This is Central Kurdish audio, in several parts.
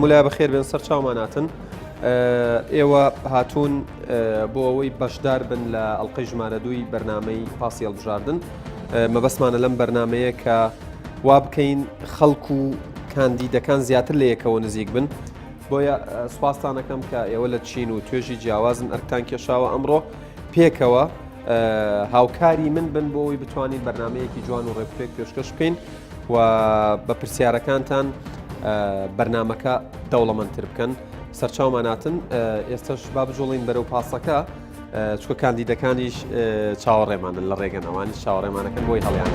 هەموو لای بەخێر بێن سەر چاومان هاتن ئێوە هاتوون بۆ ئەوەی بەشدار بن لە ئەڵلقەی ژمارە دووی بەرنمەی پاسی هەڵبژاردن مەبەستمانە لەم بەرنمەیە کە وا بکەین خەڵک و کاندیدەکان زیاتر لە یەکەوە نزیک بن بۆیە سوپاستانەکەم کە ئێوە لە چین و توێژی جیاوازن ئەرکتان کێشاوە ئەمڕۆ پێکەوە هاوکاری من بن بۆ ئەوی بتوانین بەرنمەیەکی جوان و ڕێکوپێک پێشکەش بکەین و بە پرسیارەکانتان بەرنمەکە دەوڵەمەندتر بکەن سەرچاومان هاتن ئێستش با بجوڵین بەرەو پاسەکە چکە کاندیدەکانیش چاوەڕێمانن لە ڕێگەن ئەوانیش چاوەڕێمانەکەن بۆی هەڵیان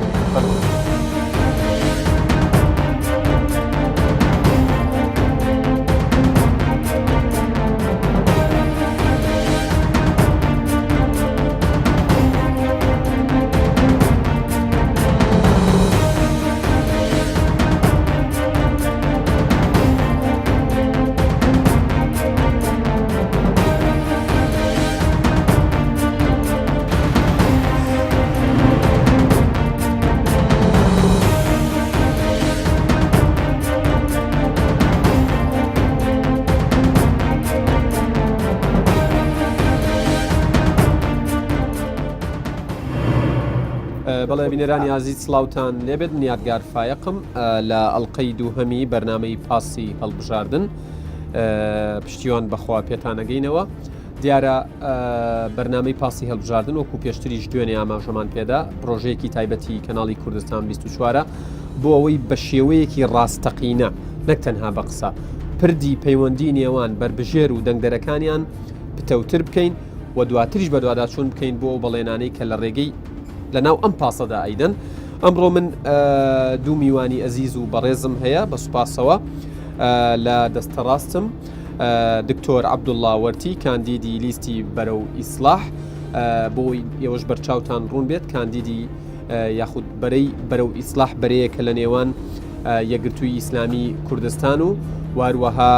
بەڵێ بینەرانی ئازیز سڵاوتان لێبێت من یادگار فایەقم لە ئەڵلقەی دووهەمی بەرنمەی پاسی هەڵبژاردن پشتیوان بەخوا پێتانەگەینەوە دیارە بەرنمەی پاسی هەڵبژاردن وەکو پێشتریش دوێنێ ئاماژەمان پێدا پرۆژەیەکی تایبەتی کەناڵی کوردستان 24 بۆ ئەوەی بە شێوەیەکی ڕاستەقینە نەک تەنها بە قسە پردی پەیوەندی نێوان بەربژێر و دەنگدەرەکانیان پتەوتر بکەین و دواتریش بەدواداچوون بکەین بۆ ئەو بەڵێنانەی کە لە ڕێگەی لە ناو ئەم پاسەدا ئەیدەن ئەمڕۆ من دوو میوانی ئەزیز و بەڕێزم هەیە بە سوپاسەوە لە دەستەڕاستم دکتۆر عەبدوڵڵا وەرتی کاندیدی لیستی بەرەو ئیسلاح بۆ ئێوەش بەرچاوتان ڕوون بێت کاندیدی یاخود بەرەی بەرەو ئیسلاح بەرەیە کە لە نێوان یەکگرتووی ئیسلامی کوردستان و واروەها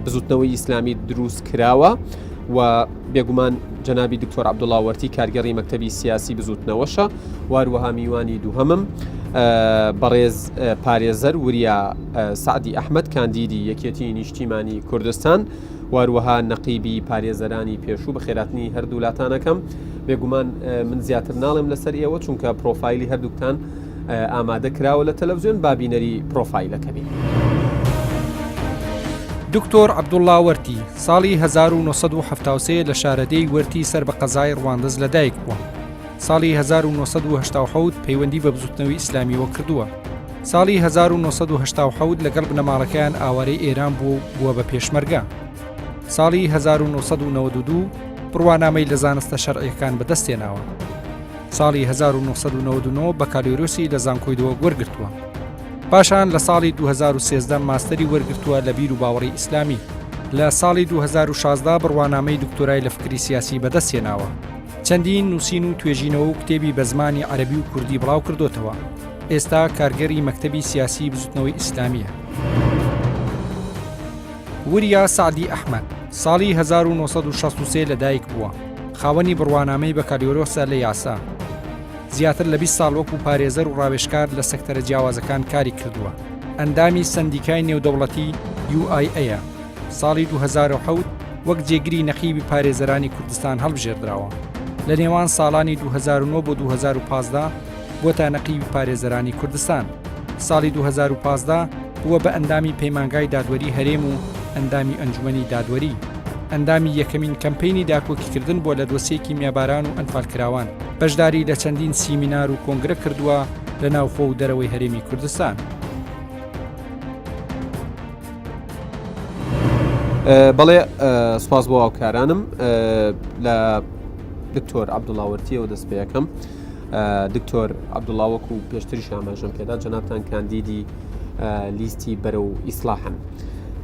بزوتنەوەی ئیسلامی دروست کراوە و بێگومان جەنابی دکتۆر عەبدوڵا وەرتی کارگێڕی مەکتەبی سیاسی بزوتنەوەشە واروەها میوانی دووهەمم بەڕێز پارێزەر وریا سەعدی ئەحمەد کاندیدی یەکێتی نیشتیمانی کوردستان واروەها نەقیبی پارێزەرانی پێشوو بەخێراتنی هەردوو لاتانەکەم بێگومان من زیاتر ناڵێم لەسەر ئێوە چونکە پرۆفایلی هەردووکتان ئامادە کراوە لە تەلەڤزیۆن با بینەری پرۆفایلەکە بین. دکتۆر عەبدوڵڵا وەرتی، ساڵی 1973 لە شارەدێی وەرتی سەر بە قەزای ڕواندز لەدایک بووە. ساڵی 1987 پەیوەندی بە بزوتنەوەی ئیسلامیەوە کردووە. ساڵی 1987 لەگەڵ بنەماڵەکەیان ئاوارەی ئێران بووە و بووە بە پێشمەرگە. ساڵی 1992 بڕوانامەی لە زانستە شەرعیەکان بەدەستهێناوە. ساڵی 1999 بەکالۆریۆسی لە زانکۆی دهۆک وەرگرتووە. پاشان لە ساڵی 2013 ماستەری وەرگرتووە لە بیر و باوەڕی ئیسلامی. لە ساڵی 2016 بڕوانامەی دکتۆرای لە فکری سیاسی بەدەستهێناوە. چەندین نووسین و توێژینەوە و کتێبی بە زمانی عەرەبی و کوردی بڵاوکردۆتەوە. ئێستا کارگێڕی مەکتەبی سیاسیی بزوتنەوەی ئیسلامییە. وریا سەعدی ئەحمەد، ساڵی 1963 لەدایک بووە، خاوەنی بڕوانامەی بەکالۆریۆسە لە یاسا. زیاتر لە 20 ساڵ وەکو پارێزەر و ڕاوێژکار لە سەکتەرە جیاوازەکان کاری کردووە. ئەندامی سەندیکای نێودەوڵەتی UIA یە. ساڵی 2007 وەک جێگری نەقیبی پارێزەرانی کوردستان هەڵبژێردراوە. لە نێوان ساڵانی 2009 بۆ 2015 بووەتە نەقیبی پارێزەرانی کوردستان. ساڵی 2015 بووە بە ئەندامی پەیمانگای دادوەری هەرێم و ئەندامی ئەنجومەنی دادوەری. ئەندامی یەکەمین کەمپەینی داکۆکیکردن بووە لە دۆسیەی کیمیاباران و ئەنفالکراوان. بەشداری لە چەندین سیمینار و کۆنگرە کردووە لە ناوخۆ و دەرەوەی هەرێمی کوردستان. بەڵێ سپاس بۆ هاوکارانم لە دکتۆر عەبدوڵا وەرتیەوە دەست پێەکەم. دکتۆر عەبدوڵا وەکو پێشتریش ئاماژەم پێدا جەنابتان کاندیدی لیستی بەرەو ئیسلاحن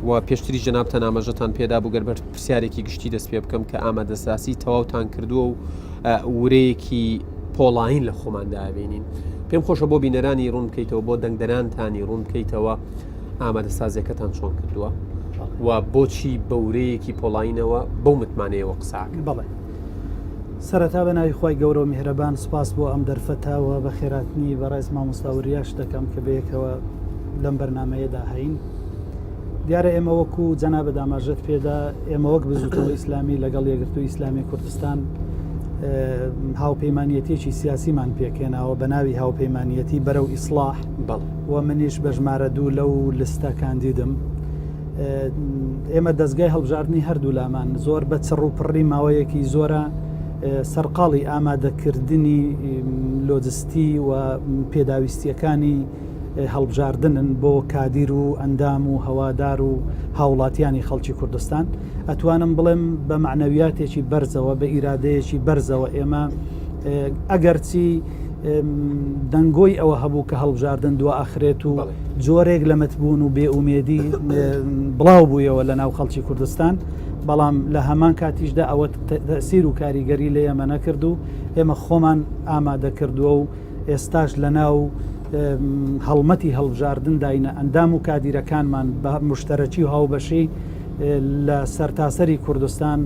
و پێشتری جەنابتان ئاماژەتان پێدا بوو گەر بەر پرسیارێکی گشتی دەست پێ بکەم کە ئامادەساسی تەواوتان کردووە و ورەیەکی پۆڵاین لە خۆماندا بینین پێم خۆشە بۆ بینەرانی ڕوون بکەیتەوە بۆ دەنگدەرانتانی ڕوون بکەیتەوە ئامادەسازیەکەتان چۆن کردووە و بۆچی بەورەیەکی پۆڵاینەوە بەو متمانەیەوە قساکە بەڵێ سەرەتا بە ناوی خوای گەورە و میهرەبان سوپاس بۆ ئەم دەرفەتە و بەخێراتنی بەڕێز مامۆستا وریاش دەکەم کە بەیەکەوە لەم بەرنامەیەدا هەین. دیارە ئێمە وەکو جەنابت ئاماژەت پێدا ئێمە وەک بزوتنەوەی ئیسلامی لەگەڵ یەکگرتووی ئیسلامی کوردستان هاوپەیمانیەتێکی سیاسیمان پێکهێناوە بە ناوی هاوپەیمانیەتی بەرەو ئیسلاح و منیش بە ژمارە دوو لەو لستە کاندیدم. ئێمە دەستگای هەڵبژاردننی هەردوو لامان زۆر بە چڕ و پڕی ماوەیەکی زۆرە سەرقاڵی ئامادەکردنی لۆجستی و پێداویستیەکانی هەڵبژاردنن بۆ کادیر و ئەندام و هەوادار و هاوڵاتیانی خەڵکی کوردستان ئەتوانم بڵێم بە مەعنەویاتێکی بەرزەوە بە ئیرادەیەکی بەرزەوە ئێمە ئەگەرچی دەنگۆی ئەوە هەبوو کە هەڵبژاردن دوا ئەخرێت و جۆرێک لە متبوون و بێئومێدی بڵاو بوویەوە لە ناو خەڵکی کوردستان بەڵام لە هەمان کاتیشدا ئەوە تەسیر و کاریگەری لە ئێمە نەکرد و ئێمە خۆمان ئامادە کردووە و ئێستاش لەناو هەڵمەتی هەڵبژاردنداینە، ئەندام و کادیرەکانمان بە موشتەرەکی و هاوبەشی لە سەرتاسەری کوردستان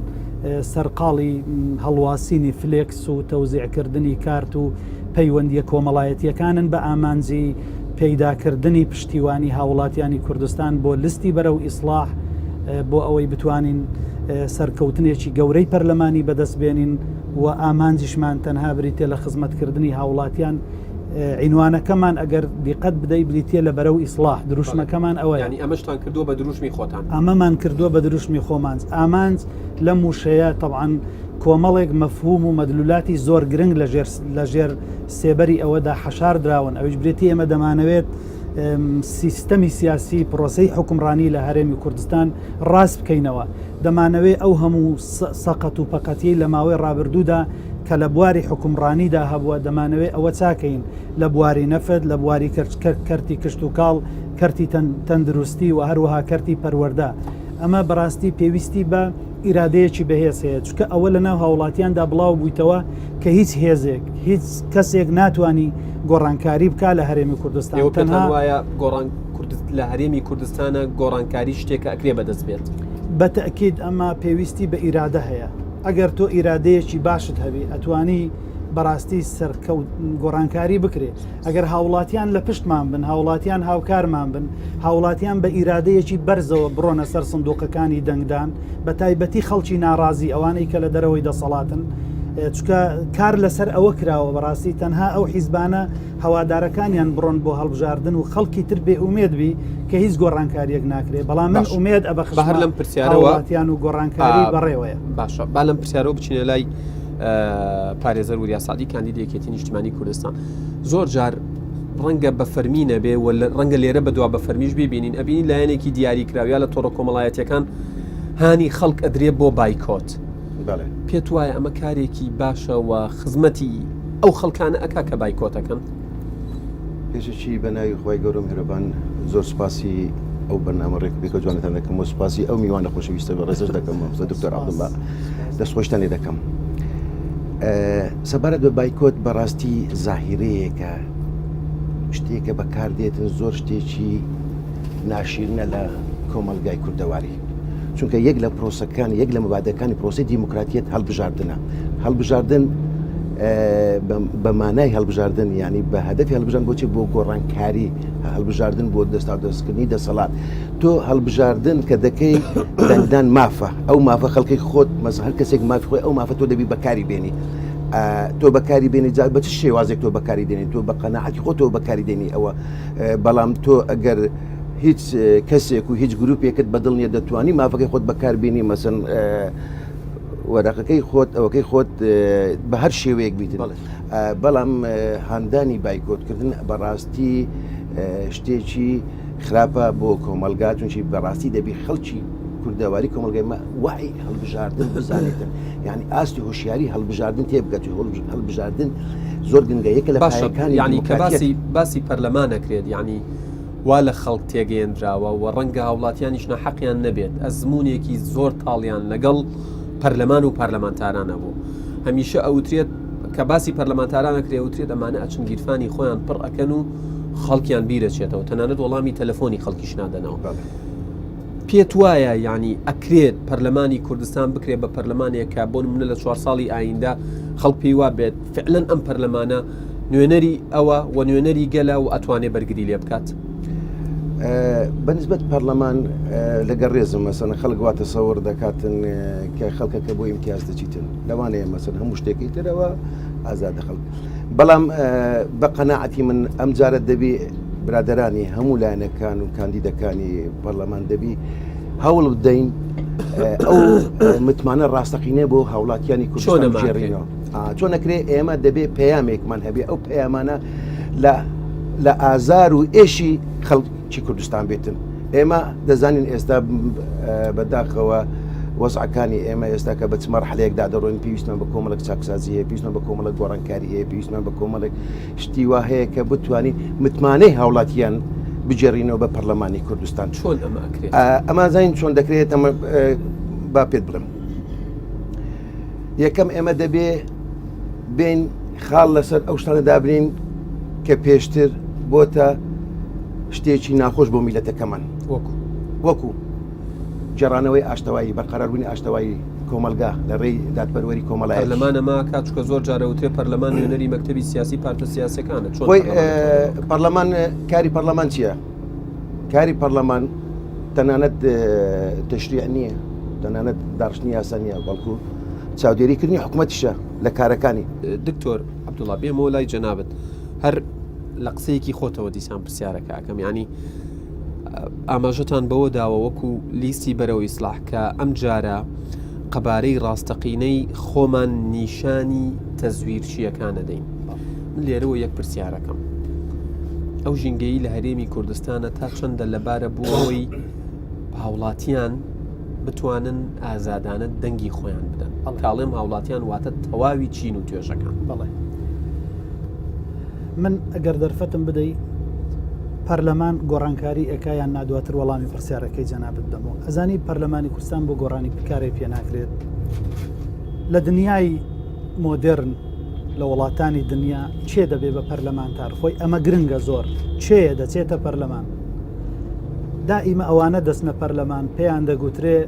سەرقاڵی هەڵواسینی فلێکس و تەوزیعکردنی کارت و پەیوەندییە کۆمەڵایەتییەکانن بە ئامانجی پەیداکردنی پشتیوانی هاوڵاتیانی کوردستان بۆ لستی بەرەو ئیسڵاح بۆ ئەوەی بتوانین سەرکەوتنێکی گەورەی پەرلەمانی بەدەست بێنین و ئامانجیشمان تەنها بریتیە لە خزمەتکردنی هاوڵاتیان عینوانەکەمان ئەگەر دیقەت بدەی بریتیە لە بەرەو ئیسڵاح دروشمەکەمان ئەوەیە. یانی ئەمەشتان کردووە بە دروشمی خۆتان؟ ئەمەمان کردووە بە دروشمی خۆمان. ئامانج لەم وشەیە تەبعەن کۆمەڵێک مەفهوم و مەدلولاتی زۆر گرنگ لە ژێر لە ژێر سێبەری ئەوەدا حەشار دراون ئەویش بریتیە ئێمە دەمانەوێت سیستەمی سیاسی پرۆسەی حوکمڕانی لە هەرێمی کوردستان ڕاست بکەینەوە. دەمانەوێ ئەو هەموو سەقەت و پەقەتیەی لە ماوەی ڕابردوودا کە لە بواری حوکمڕانیدا هەبووە دەمانەوێ ئەوە چاکەین لە بواری نەفت، لە بواری کەرتی کشتوکاڵ، کەرتی تەندروستی و هەروەها کەرتی پەروەردە. ئەمە بەڕاستی پێویستی بە ئیرادەیەکی بەهێز هەیە، چونکە ئەوە لە ناو هاوڵاتیاندا بڵاو بوویتەوە کە هیچ هێزێک، هیچ کەسێک ناتوانی گۆڕانکاری بکا لە هەرێمی کوردستان. ئێوە پێتان وایە گۆڕان لە هەرێمی کوردستانە گۆڕانکاری شتێکە ئەکرێ بەدەست بێت؟ بە تەئکید ئەمە پێویستی بە ئیرادە هەیە. ئەگەر تۆ ئیرادەیەکی باشت هەبی ئەتوانی بەڕاستی سەرکەوت گۆڕانکاری بکرێ. ئەگەر هاوڵاتیان لە پشتمان بن، هاوڵاتیان هاوکارمان بن، هاوڵاتیان بە ئیرادەیەکی بەرزەوە بڕۆنە سەر سندوقەکانی دەنگدان، بە تایبەتی خەڵکی ناڕازی ئەوانەی کە لە دەرەوەی دەسەڵاتن، چونکە کار لەسەر ئەوە کراوە بەڕاستی تەنها ئەو حیزبانە هەوادارەکانیان بڕۆن بۆ هەڵبژاردن و خەڵکی تر بێ ئومێد بی کە هیچ گۆڕانکاریەک ناکرێ بەڵام من ئومێد ئەبەخشمە هەر لەم پرسیارەوە هاوڵاتیان و گۆڕانکاری بەڕێوەیە. باشە با لەم پرسیارەوە بچینە لای پارێزەر وریا سەعدی کاندیدی یەکێتی نیشتیمانی کوردستان. زۆر جار ڕەنگە بە فەرمی نەبێ و ڕەنگە لێرە بەدوا بە فەرمیش ببینین ئەبینی لایەنێکی دیاری کراو یا لە تۆڕە کۆمەڵایەتیەکان هانی خەڵک ئەدرێ بۆ بایکۆت. پێت وایە ئەمە کارێکی باشە و خزمەتی ئەو خەڵکانە ئەکا کە بایکۆتەکەن؟ پێشەکی بە ناوی خوای گەورە و میهرەبان زۆر سوپاسی ئەو بەرنامە ڕێک و پێکە جوانەتان دەکەم و سوپاسی ئەو میوانە خۆشەویستە بە ڕێزش دەکەم مامۆستا دکتۆر عەبدوڵڵا دەستخۆشتان لێ دەکەم. سەبارەت بە بایکۆت بەڕاستی زاهیرەیەکە شتێکە بەکاردێتن زۆر شتێکی ناشیرنە لە کۆمەڵگای کوردەواری. چونکە یەک لە پرۆسەکان یەک لە مەبادەکانی پرۆسی دیموکراتیەت هەڵبژاردنە هەڵبژاردن بە مانای هەڵبژاردن ینی بە هەدەفی هەڵبژان بۆچی بۆ گۆڕانکاری هەڵبژاردن بۆ دەستا دەستکردنی دەسەڵات تۆ هەڵبژاردن کە دەکەی دەنگدان مافە ئەو مافە خەڵکی خۆت مەز هەر کەسێک مافی خۆی ئەو مافە تۆ دەبی بەکاری بێنی تۆ بەکاری بێنی جا بە چ شێوازێک تۆ بەکاری دێنی تۆ بە قەناعەتی خۆ تۆ بەکاری دێنی ئەوە بەڵام تۆ ئەگەر هیچ کەسێک و هیچ گروپێکت بەدڵ نیە دەتوانی مافەکەی خۆت بەکاربیێنی مەسن وەرەقەکەی خۆت ئەوەکەی خۆت بە هەر شێوەیەک بیتن بەڵام هاندانی بایکۆتکردن بەڕاستی شتێکی خراپە بۆ کۆمەلگا چونکی بەڕاستی دەبی خەڵکی کوردەواری کۆمەلگای مە وعی هەڵبژاردن بزانێتن یعنی ئاستی هۆشیاری هەڵبژاردن تێبگەت هەڵبژاردن زۆر گرنگە یەکە لە باشەکانی ینی کە باسی باسی پەرلەمانەکرێت ینی وا لە خەڵک تێگەیەنراوە و ڕەنگە هاوڵاتیانیش ناحەقیان نەبێت، ئەزموونێکی زۆر تاڵیان لەگەڵ پەرلەمان و پەرلەمانتاران هەبوو. هەمیشە ئەوترێت کە باسی پەرلەمانتاران ئەکرێ ئەوترێت ئەمانە ئەچن گیرفانی خۆیان پڕ ئەکەن و خەڵکیان بیرەچێتەوە تەنانەت وەڵامی تەلەفۆنی خەڵکیش نادەنەوە. پێت وایە یعنی ئەکرێت پەرلەمانی کوردستان بکرێت بە پەرلەمانێک کە بۆ نمونە لە چوار ساڵی ئایندە خەڵک پێی وا بێت فعلەن ئەم پەرلەمانە نوێنەری ئەوە و نوێنەری گەلە و ئەتوانێ بەرگری لێ بکات؟ بەنسبەت پەرلەمان لەگەڵ ڕێزم مەسەن خەڵک وا تەسەوڕ دەکاتن کە خەڵکەکە بۆ ئیمتیاز دەچیتن لەوانەیە مەسەن هەموو شتێکی ترەوە ئازادە خەڵک بەڵام بە قەناعەتی من ئەم جارە دەبی برادرانی هەموو لایەنەکان و کاندیدەکانی پەرلەمان دەبی هەوڵ بدەین ئەو متمانە ڕاستەقینە بۆ هاوڵاتیانی کوردستان بگێڕینەوە چۆن نەکرێ ئێمە دەبێ پەیامێکمان هەبێ ئەو پەیامانە لە لە ئازار و ئێشی خەڵکی کوردستان بێتن ئێمە دەزانین ئێستا بەداخەوە وەزعەکانی ئێمە ئێستا کە بە چ مەرحەلەیەکدا دەڕۆین پێویستمان بە کۆمەڵێک چاکسازی هەیە پێویستمان بە کۆمەڵێک گۆڕانکاری هەیە پێویستمان بە کۆمەڵێک شتی وا هەیە کە بتوانین متمانەی هاوڵاتیان بگێڕینەوە بە پەرلەمانی کوردستان چۆن ئەمە ئەکرێت ئەمە زانین چۆن دەکرێت ئەمە با پێت بڵێم یەکەم ئێمە دەبێ بین خاڵ لەسەر ئەو شتانە دابنین کە پێشتر بۆتە شتێکی ناخۆش بۆ میلەتەکەمان وەکو وەکو گێڕانەوەی ئاشتەوایی بەرقەراربوونی ئاشتەوایی کۆمەڵگا لە ڕێی دادپەروەری کۆمەڵایەتی. پەرلەمان ئەمە ئەکات چونکە زۆر جار ئەوترێ پەرلەمان نوێنەری مەکتەبی سیاسی پارتە سیاسیەکانە چۆن خۆی پەرلەمان ئەتوانێت ئەمە بکات؟ پەرلەمان کاری پەرلەمان چییە؟ کاری پەرلەمان تەنانەت تەشریع نییە تەنانەت داڕشتنی یاسا نییە بەڵکو چاودێریکردنی حکوومەتیشە لە کارەکانی. دکتۆر عەبدوڵا بێمەوە لای جەنابت هەر لە قسەیەکی خۆتەوە دیسان پرسیارەکە ئەکەم یانی ئاماژەتان بەوە داوە وەکو لیستی بەرەو ئیسلاح کە ئەم جارە قەبارەی ڕاستەقینەی خۆمان نیشانی تەزویرچییەکان ئەدەین. من لێرەوە یەک پرسیارەکەم ئەو ژینگەی لە هەرێمی کوردستانە تا چەندە لەبارە بۆ ئەوەی هاوڵاتیان بتوانن ئازادانە دەنگی خۆیان بدەن کاڵێم هاوڵاتیان واتە تەواوی چین و توێژەکان بەڵێ من ئەگەر دەرفەتم بدەی پەرلەمان گۆڕانکاری ئەکا یان نا دواتر وەڵامی پرسیارەکەی جەنابت دەمەوە ئەزانی پەرلەمانی کوردستان بۆ گۆڕانی کارێ پێ ناکرێت لە دنیای مۆدرن لە وڵاتانی دنیا چێ دەبێ بە پەرلەمانتار خۆی ئەمە گرنگە زۆر چێە دەچێتە پەرلەمان دائیمە ئەوانە دەستنە پەرلەمان پێیان دەگوترێ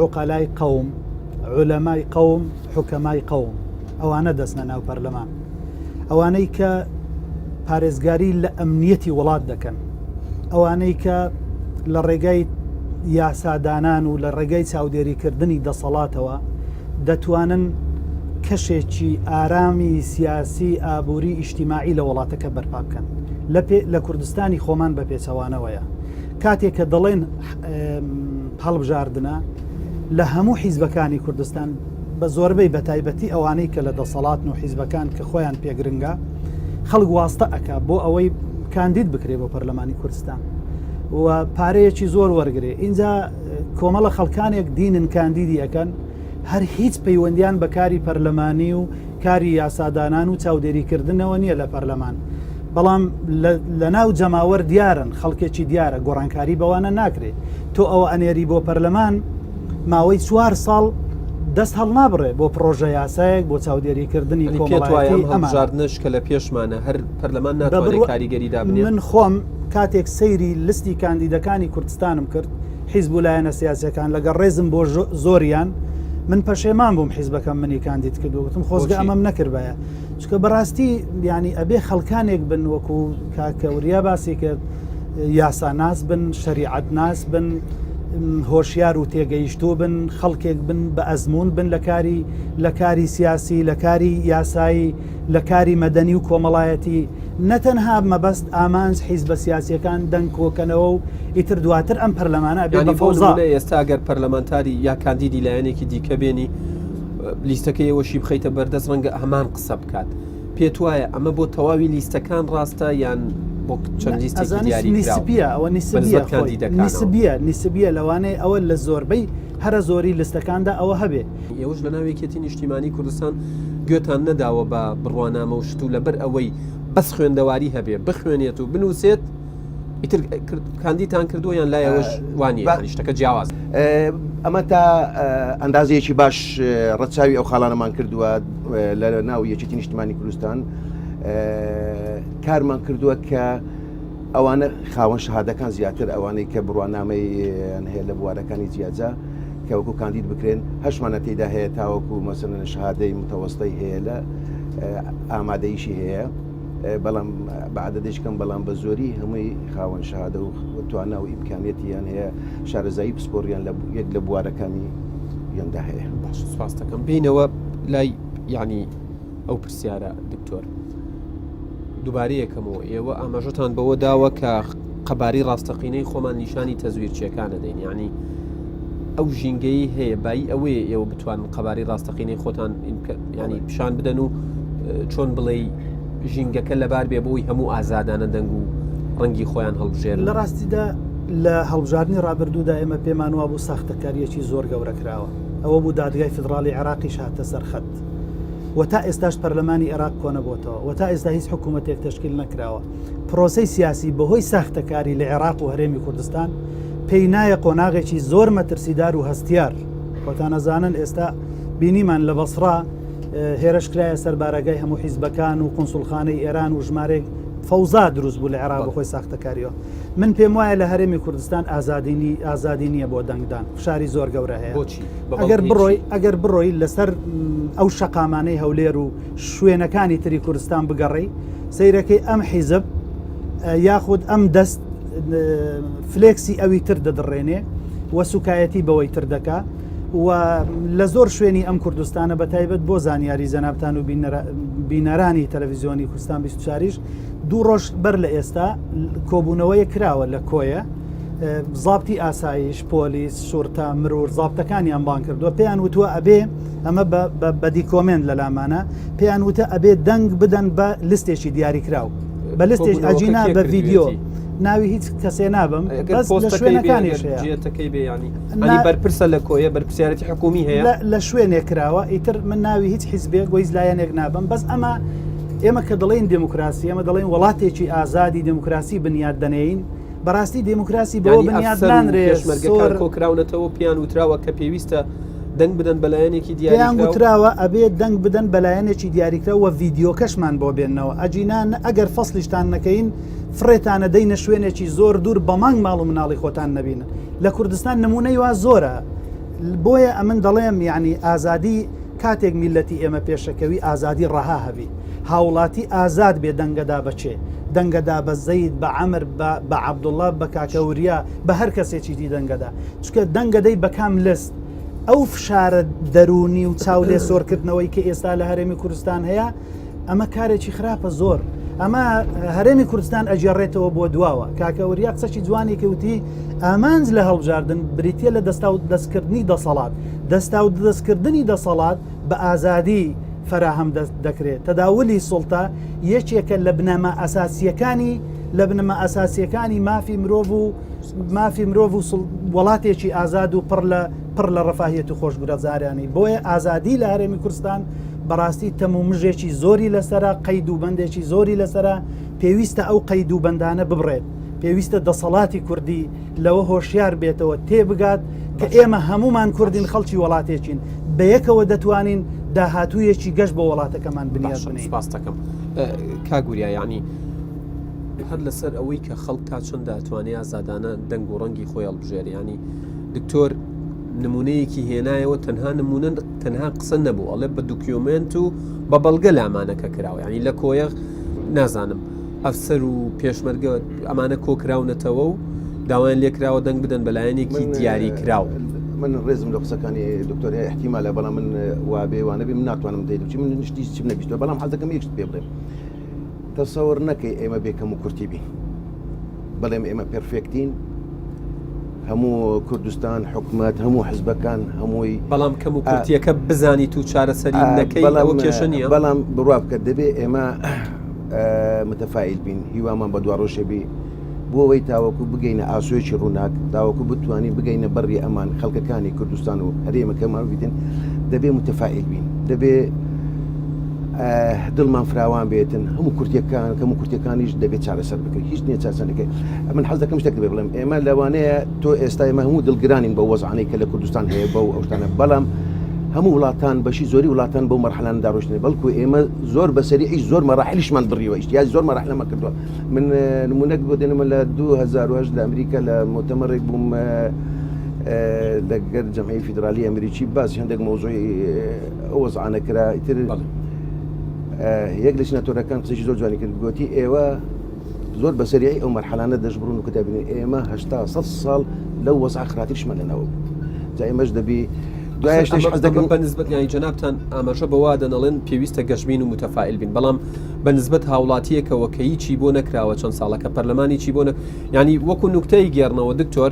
عقلای قوم علەمای قوم حکەمای قوم ئەوانە دەچنە ناو پەرلەمان ئەوانەی کە پارێزگاری لە ئەمنیەتی وڵات دەکەن ئەوانەی کە لە ڕێگای یاسادانان و لە ڕێگای چاودێریکردنی دەسەڵاتەوە دەتوانن کەشێکی ئارامی سیاسی ئابووری ئیجتیماعی لە وڵاتەکە بەرپا بکەن لە کوردستانی خۆمان بە پێچەوانەوەیە کاتێک کە دەڵێن هەڵبژاردنە لە هەموو حیزبەکانی کوردستان بە زۆربەی بەتایبەتی ئەوانەی کە لە دەسەڵاتن و حیزبەکان کە خۆیان پێگرنگە خەڵک واستە ئەک بۆ ئەوەی کاندید بکرێ بۆ پەرلەمانی کوردستان و پارەیەکی زۆر وەرگێ اینجا کۆمەڵە خەڵکانێک دینن کاندیدی ئەەکەن هەر هیچ پەیوەندیان بە کاری پەرلەمانی و کاری یاسادانان و چاودێریکردنەوە نییە لە پەرلەمان بەڵام لە ناو جەماوەر دیارن خەڵکێکی دیارە گۆڕانکاری بەوانە ناکرێت تۆ ئەوە ئەنێری بۆ پەرلەمان ماوەی چوار ساڵ دەست هەڵنابڕێ بۆ پڕۆژە یاسایەک بۆ چاودێریکردنی کۆمەڵایەتی ئەم کە لە پێشمانە هەر پەرلەمان ناتوانێت کاریگەری دابنێت من خۆم کاتێک سەیری لستی کاندیدەکانی کوردستانم کرد حیزب و لایەنە سیاسەکان لەگەڵ ڕێزم بۆ زۆریان من پەشێمان بووم حیزبەکەم منی کاندید کرد وتم خۆزگە ئەمەم نەکردبایە چونکە بەڕاستی ینی ئەبێ خەڵکانێک بن وەکو کاکە وریا باسی کرد یاساناس بن، شەریعەتناس بن، هۆشیار و تێگەیشتوو بن، خەڵکێک بن بە ئەزموون بن لە کاری لە کاری سیاسی، لە کاری یاسایی، لە کاری مەدەنی و کۆمەڵایەتی، نەتەنها مەبەست ئامانج حیزبە سیاسیەکان دەنگ کۆکەنەوە و ئیتر دواتر ئەم پەرلەمانە ئەبێ یانی بە بۆ فەوزا. نموونە ئێستا گەر پەرلەمانتاری یا کاندیدی لایەنێکی دیکە بێنی لیستەکەی ئێوەشی بخەیتە بەردەست ڕەنگە هەمان قسە بکات. پێت وایە ئەمە بۆ تەواوی لیستەکان ڕاستە یان بۆ چەند لیستێکی دیاریکراو؟ نیسبیە ئەوە نیسبیە نیسبیە نیسبیە لەوانەیە ئەوە لە زۆربەی هەرە زۆری لیستەکاندا ئەوە هەبێ. ئێوەش لەناو یەکێتی نیشتیمانی کوردستان گوێتان نەداوە بە بڕوانامە و شت و لەبەر ئەوەی بەس خوێندەواری هەبێ بخوێنێت و بنووسێت ئیتر کاندیدتان کردووە یان لای ئەوەش وانیە یانی شتەکە جیاواز ئەمە تا ئەندازەیەکی باش ڕەچاوی ئەو خاڵانەمان کردووە لە ناو یەکێتی نیشتمانی کوردستان کارمان کردووە کە ئەوانە خاوەن شەهادەکان زیاتر ئەوانەی کە بڕوانامەیان هەیە لە بوارەکانی جیاجا کە وەکو کاندید بکرێن هەشمانە تێدا هەیە تاوەکو مەسەلەن شەهادەی متەوەستەی هەیە لە ئامادەیشی هەیە. بەڵام بە عەدەدیش کەم بەڵام بە زۆری هەمووی خاوەن شەهادە و توانا و ئیمکانیەتیان هەیە شارەزایی پسپۆڕیان لە یەک لە بوارەکانی یاندا هەیە. باش سپاس دەکەم بینەوە لای یعنی ئەو پرسیارە دکتۆر دووبارەیەکەمەوە ئێوە ئاماژەتان بەوە داوە کە قەبارەی ڕاستەقینەی خۆمان نیشانی تەزویرچیەکان دەین یعنی ئەو ژینگەی هەیە بایی ئەوەیە ئێوە بتوانن قەبارەی ڕاستەقینەی خۆتان ینی پیشان بدەن و چۆن بڵێ ژینگەکە لەبار بێ بۆی هەموو ئازادانە دەنگ و ڕەنگی خۆیان هەڵبژێر لە ڕاستیدا لە هەڵبژاردنی ڕابردوودا ئێمە پێمان وابوو ساختەکاریەکی زۆر گەورە کراوە ئەوە بوو دادگای فیدراڵی عێراقیش هاتە سەرخەت و تا ئێستاش پەرلەمانی عێراق کۆنەبۆتەوە و تا ئێستا هیچ حکوومەتێک تەشکیل نەکراوە پرۆسەی سیاسی بەهۆی ساختەکاری لە عێراق و هەرێمی کوردستان پێی نایە قۆناغێکی زۆر مەترسیدار و هەستیار. خۆتان ئەزانن ئێستا بینیمان لە بەسڕا هێرش کرایە سەر بارەگای هەموو حیزبەکان و قونسوڵخانەی ئێران و ژمارەیەک فەوزا دروست بوو لە عێراق بەخۆی ساختەکاریەوە. من پێم وایە لە هەرێمی کوردستان ئازادینی ئازادی نییە بۆ دەنگدان فشاری زۆر گەورە هەیە بۆچی؟ ئەگەر بڕۆی ئەگەر بڕۆی لەسەر ئەو شەقامانەی هەولێر و شوێنەکانی تری کوردستان بگەڕێی سەیرەکەی ئەم حیزب یاخود ئەم دەست فلێکسی ئەوی تر دەدڕێنێ و سوکایەتی بەوەی تر دەکا و لە زۆر شوێنی ئەم کوردستانە بە تایبەت بۆ زانیاری جەنابتان و بینەرانی تەلەڤیزیۆنی کوردستان 24یش دوو ڕۆژ بەر لە ئێستا کۆبوونەوەیە کراوە لە کۆیە زابتی ئاسایش پۆلیس شورتە مرور زابتەکانیان بان کردووە پێیان وتووە ئەبێ ئەمە بە دیکۆمێنت لە لامانە پێیان وتە ئەبێ دەنگ بدەن بە لستێکی دیاریکراو بە لستێک ئەجینا بە ڤیددیو ناوی هیچ کەسێ نابم بەس لە شوێنەکانیش هەیە جێتەکەی بێ ینی ئەنی بەرپرسە لە کۆیە بەرپرسیارەتی حکومی هەیە لە شوێنێک کراوە ئیتر من ناوی هیچ حیزبێک و هیچ لایەنێک نابم بەس ئەمە ئێمە کە دەڵێن دموکراسی ئێمە دەڵێن وڵاتێکی ئازادی دموکراسی بنیات دەنێین بەڕاستی دموکراسی بۆ بنیات نانرێ پێشمەرگەکان کۆکراونەتەوە پیان وتراوە کە پێویستە دەنگ بدەن بەلایەنێکی دیاریان وتراوە ئەبێ دەنگ بدەن بەلایەنێکی دیاریکراوە وە ڤیدیۆکەشمان بۆ بێنەوە ئەجینا ئەگەر فەسلیشتان نەکەین فڕێتانە دەینە شوێنێکی زۆر دوور بە مانگ ماڵ و مناڵی خۆتان نەبینن لە کوردستان نمونەی وا زۆرە بۆیە ئەمن دەڵێم یعنی ئازادی کاتێک میلەتی ئێمە پێشەکەوی ئازادی ڕەها هەبی هاوڵاتی ئازاد بێ دەنگەدا بەچێ دەنگەدا بە زەید بە عەمر بە عەبدوڵڵا بە کاکە وریا بە هەر کەسێکی دی دەنگەدا چونکە دەنگەدەی بە کام لست ئەو فشارە دەروونی و چاو لێ سۆرکردنەوەی کە ئێستا لە هەرێمی کوردستان هەیە ئەمە کارێکی خراپە زۆر ئەمە هەرێمی کوردستان ئەگێڕێتەوە بۆ دواوە کاکە وریا قسەکی جوانی کەوتی ئامانج لە هەڵبژاردن بریتە لە دەستا و دەستکردنی دەسەڵات دەستا و دەستکردنی دەسەڵات بە ئازادی فراهەم دەکرێت تەداولی سوڵتە یەکێکە لە بنەما ئەساسیەکانی لە بنەما ئەساسیەکانی مافی مرۆڤ و مافی مرۆڤ و وڵاتێکی ئازاد و پڕ لە پڕ لە ڕەفاهیەت و خۆشگورەزارانی بۆیە ئازادی لە هەرێمی کوردستان بەڕاستی تەم و مژێکی زۆری لەسرە قەید و بەندێکی زۆری لەسرە پێویستە ئەو قەید و بەندانە ببڕێت پێویستە دەسەڵاتی کوردی لەوە هۆشیار بێتەوە تێبگات کە ئێمە هەمومان کوردین خەڵکی وڵاتێکین بەیەکەوە دەتوانین داهاتوویەکی گەشت بۆ وڵاتەکەمان بنیات بنێین. سپاست دەکەم کاک وریا یعنی هەر لەسەر ئەوەی کە خەڵک تا چەندە ئەتوانێ ئازادانە دەنگ و ڕەنگی خۆی هەڵبژێرێ ینی دکتۆر نمونەیەکی هێنایەوە تەنها نمونە تەنها قسە نەبوو ئەڵێ بە document و بە بەڵگە لامانەکە کراوە ینی لە کۆیە نازانم ئەفسەر و پێشمەرگە ئەمانە کۆکراونەتەوە و داوایان لێکراوە دەنگ بدەن بەلایەنێکی دیاری کراو. من ڕێزم لە قسەکانی دکتۆر هەیە احتیمالە بەڵام من وابێ وانەبێ من ناتوانم دەی بچی من شتی چیم نەبیستوە بەڵام حەزەکەم یەک شت پێ بڵێم تەسەور نەکەی ئێمە بێ کەم و کورتی بین بەڵێم ئێمە perfect ین هەموو کوردستان حکومت هەموو حزبەکان هەمووی بەڵام کەم و کورتیەکە بزانیت و چارەسەری نەکەی بەڵام کێشە نییە بەڵام بڕوا بکە دەبێ ئێمە متفائل بین هیوامان بە دواڕۆژێ بی بۆ ئەوەی تاوەکو بگەینە ئاسۆیەکی ڕووناک تاوەکو بتوانین بگەینە بەڕی ئەمان خەڵکەکانی کوردستان و هەرێمەکەمان بیتن دەبێ متفائل بین دەبێ دڵمان فراوان بێتن هەموو کورتەکان کەم و کورتەکانیش دەبێت چارەسەر بکرێت هیچ نییە چارەسەر نەکەی من حەز دەکەم شتێک دەبێ بڵێم ئێمە لەوانەیە تۆ ئێستا ئێمە هەموو دڵگرانین بە وەزعانەی کە لە کوردستان هەیە بەو ئەو شتانە بەڵام هەموو وڵاتان بەشی زۆری وڵاتان بەو مەرحەلاندا ڕۆشتنە بەڵکو ئێمە زۆر بەسەریعی زۆر مەراحلیشمان بڕیوە ئیشتیاج زۆر مەراحلەمان کردووە من نمونەک بۆ دێنمە لە 2008 لە ئەمریکا لە مؤتەمەڕێک بووم لەگەر جەمعی فیدرالی ئەمریکی باسی هەندێک مۆزوعی ئەو وەزعانە کرا ئیتر. یەک لە سیناتۆرەکان قسەی زۆر جوانی کرد گوتی ئێوە زۆر بە سەریعی ئەو مەرحەلانە دەشبڕون و کە دەبینن ئێمە 80 سەد ساڵ لەو وەزع خراپتریشمان لەناوە بوو جا ئێمەش دەبی دوای شتێش حەز دەکەم بە نسبەت یانی جەنابتان ئاماژە بەوە دەنەڵێن پێویستە گەشبین و متەفائل بین بەڵام بە نسبەت هاوڵاتیەکەوە کە هیچی بۆ نەکراوە چەند ساڵە کە پەرلەمانی چی بۆ نە ینی وەکو نوکتەی گێڕنەوە دکتۆر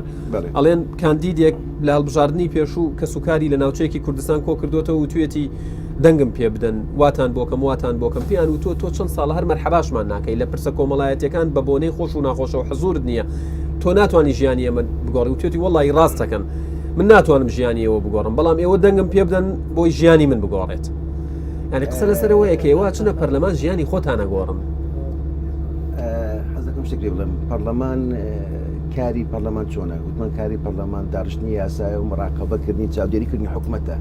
ئەڵێن کاندیدێک لە هەڵبژاردنی پێشوو کەسوکاری لە ناوچەیەکی کوردستان کۆ کردوێتەوە و توێتی دەنگم پێ بدەن واتان بۆکەم واتان بۆکەم پێیان وتووە تۆ چەند ساڵە هەر مەرحەباشمان ناکەی لە پرسە کۆمەڵایەتیەکان بە بۆنەی خۆش و ناخۆشەوە حزورت نییە تۆ ناتوانانی ژیانی ئێمە بگۆڕی وتێتی وەڵی ڕاست دەکەن من ناتوانم ژیانی ئێوە بگۆڕم بەڵام ئێوە دەنگم پێ بدەن بۆی ژیانی من بگۆڕێت یعنی قسە لەسەرەوەیە کە ئێوە چنە پەرلەمان ژیانی خۆتانە گۆڕن حەز دەکەم شتێک پێ بڵێم پەرلەمان کاری پەرلەمان چۆنە وتمان کاری پەرلەمان داڕشتنی یاسایە و مراقەبەکردنی چاودێریکردنی حکومەتە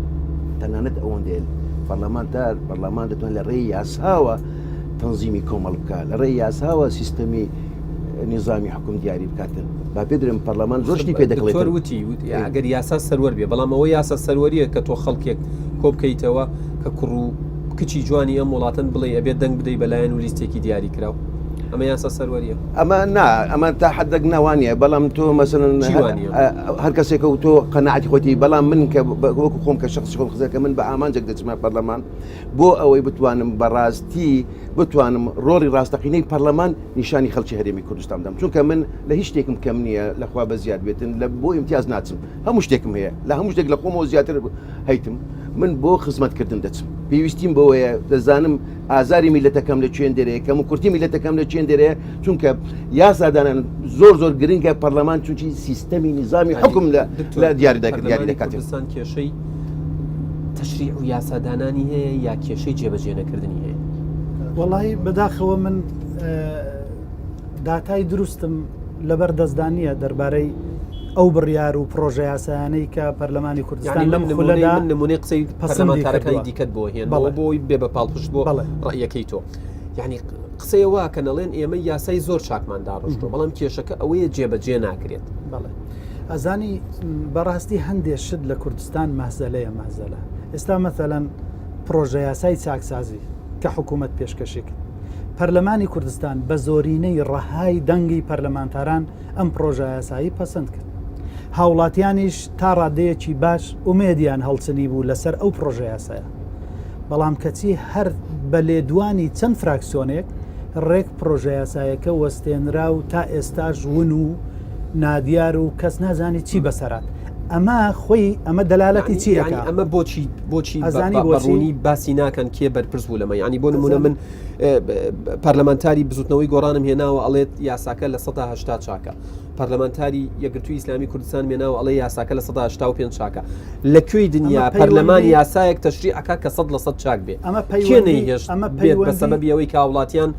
تەنانەت ئەوەندەیە پەرلەمانتار پەرلەمان دەتوانێت لە ڕێی یاساوە تەنزیمی کۆمەڵ بکات لە ڕێی یاساوە سیستەمی نیزامی حکوم دیاری بکاتن با پێ درم پەرلەمان زۆر شتی پێ دەکڵێت وتی وتی ئەگەر یاسا سەروەر بێ بەڵام ئەوە یاسا سەروەریە کە تۆ خەڵکێک کۆ بکەیتەوە کە کوڕ و کچی جوانی ئەم وڵاتن بڵێ ئەبێت دەنگ بدەی بەلایەن و لیستێکی دیاری کراو ئەمە یاسا سەروەریە ئەمە نا ئەمە تا حدێک ناوانە بەڵام تۆ مەسەن هەر کەسێکە و تۆ قەناعەتی خۆتی بەڵام من کە وەکو خۆم کە شخصی خۆم قسەکە من بە ئامانجێک دەچمە پەرلەمان بۆ ئەوەی بتوانم بەڕاستی بتوانم ڕۆڵی ڕاستەقینەی پەرلەمان نیشانی خەڵکی هەرێمی کوردستان بدەم چونکە من لە هیچ شتێکم کەم نییە لەخوا بە زیاد بێتن لە بۆ ئیمتیاز ناچم هەموو شتێکم هەیە لە هەموو شتێک لە خۆمەوە زیاتر هەیتم من بۆ خزمەتکردن دەچم پێویستیم بەوەیە دەزانم ئازاری میلەتەکەم لە کوێن دەرێ کەم و کورتی میلەتەکەم لە کوێن دەرێ چونکە یاسادانان زۆر زۆر گرنگە پەرلەمان چونکی سیستەمی نیزامی حکم لە لە دیاری دەکرد دیاری دەکات کوردستان کێشەی تەشریع و یاسادانانی هەیە یا کێشەی جێبەجێ نەکردنی هەیە؟ وەڵی بەداخەوە من داتای دروستم لەبەر دەستدا نییە دەربارەی ئەو بڕیار و پرۆژە یاسایانەی کە پەرلەمانی کوردستان لەم خولەدا نمونەی قسەی پەرلەمانتارەکانی دیکەت بۆ هێن بۆی بێ بە پاڵپشت بۆ ڕەیەکەی تۆ یعنی قسەیە وا کە نەڵێن ئێمە یاسای زۆر چاکمان داڕشتووە بەڵام کێشەکە ئەوەیە جێبەجێ ناکرێت. بەڵێ ئەزانی بەڕاستی هەندێ شت لە کوردستان مەهزەلەیە مەهزەلە ئێستا مەثەلەن پرۆژە یاسای چاکسازی کە حکوومەت پێشکەشی کرد پەرلەمانی کوردستان بە زۆرینەی ڕەهای دەنگی پەرلەمانتاران ئەم پرۆژە یاسایی پەسەند کرد هاوڵاتیانیش تا ڕادەیەکی باش ئومێدیان هەڵچنی بوو لەسەر ئەو پرۆژە یاسایە بەڵام کەچی هەر بە لێدوانی چەند فراکسیۆنێک ڕێک پرۆژەیاسایەکە وەستێنرا و تا ئێستاش ون و نادیار و کەس نازانێت چی بەسەرات ئەمە خۆی ئەمە دەلالەتی چی ئەکا؟ ئەمە بۆچی بۆچی ئەزانی بۆچی باسی ناکەن کێ بەرپرس بوو لەمە ینی بۆ نمونە من پەرلەمانتاری بزوتنەوەی گۆڕانم هێناوە ئەڵێت یاساکە لە 1970 چاکە پەرلەمانتاری یەکگرتووی ئیسلامی کوردستان مێناوە ئەڵێ یاساکە لە 1970 چاکە لە کوێی دنیا پەرلەمان یاسایەک تەشریع ئەکا کە 100 لە 100 چاک بێ ئەمە کێ نەیهێشت ئەمە بێت بە سەبەبی ئەوەی کە هاوڵاتیان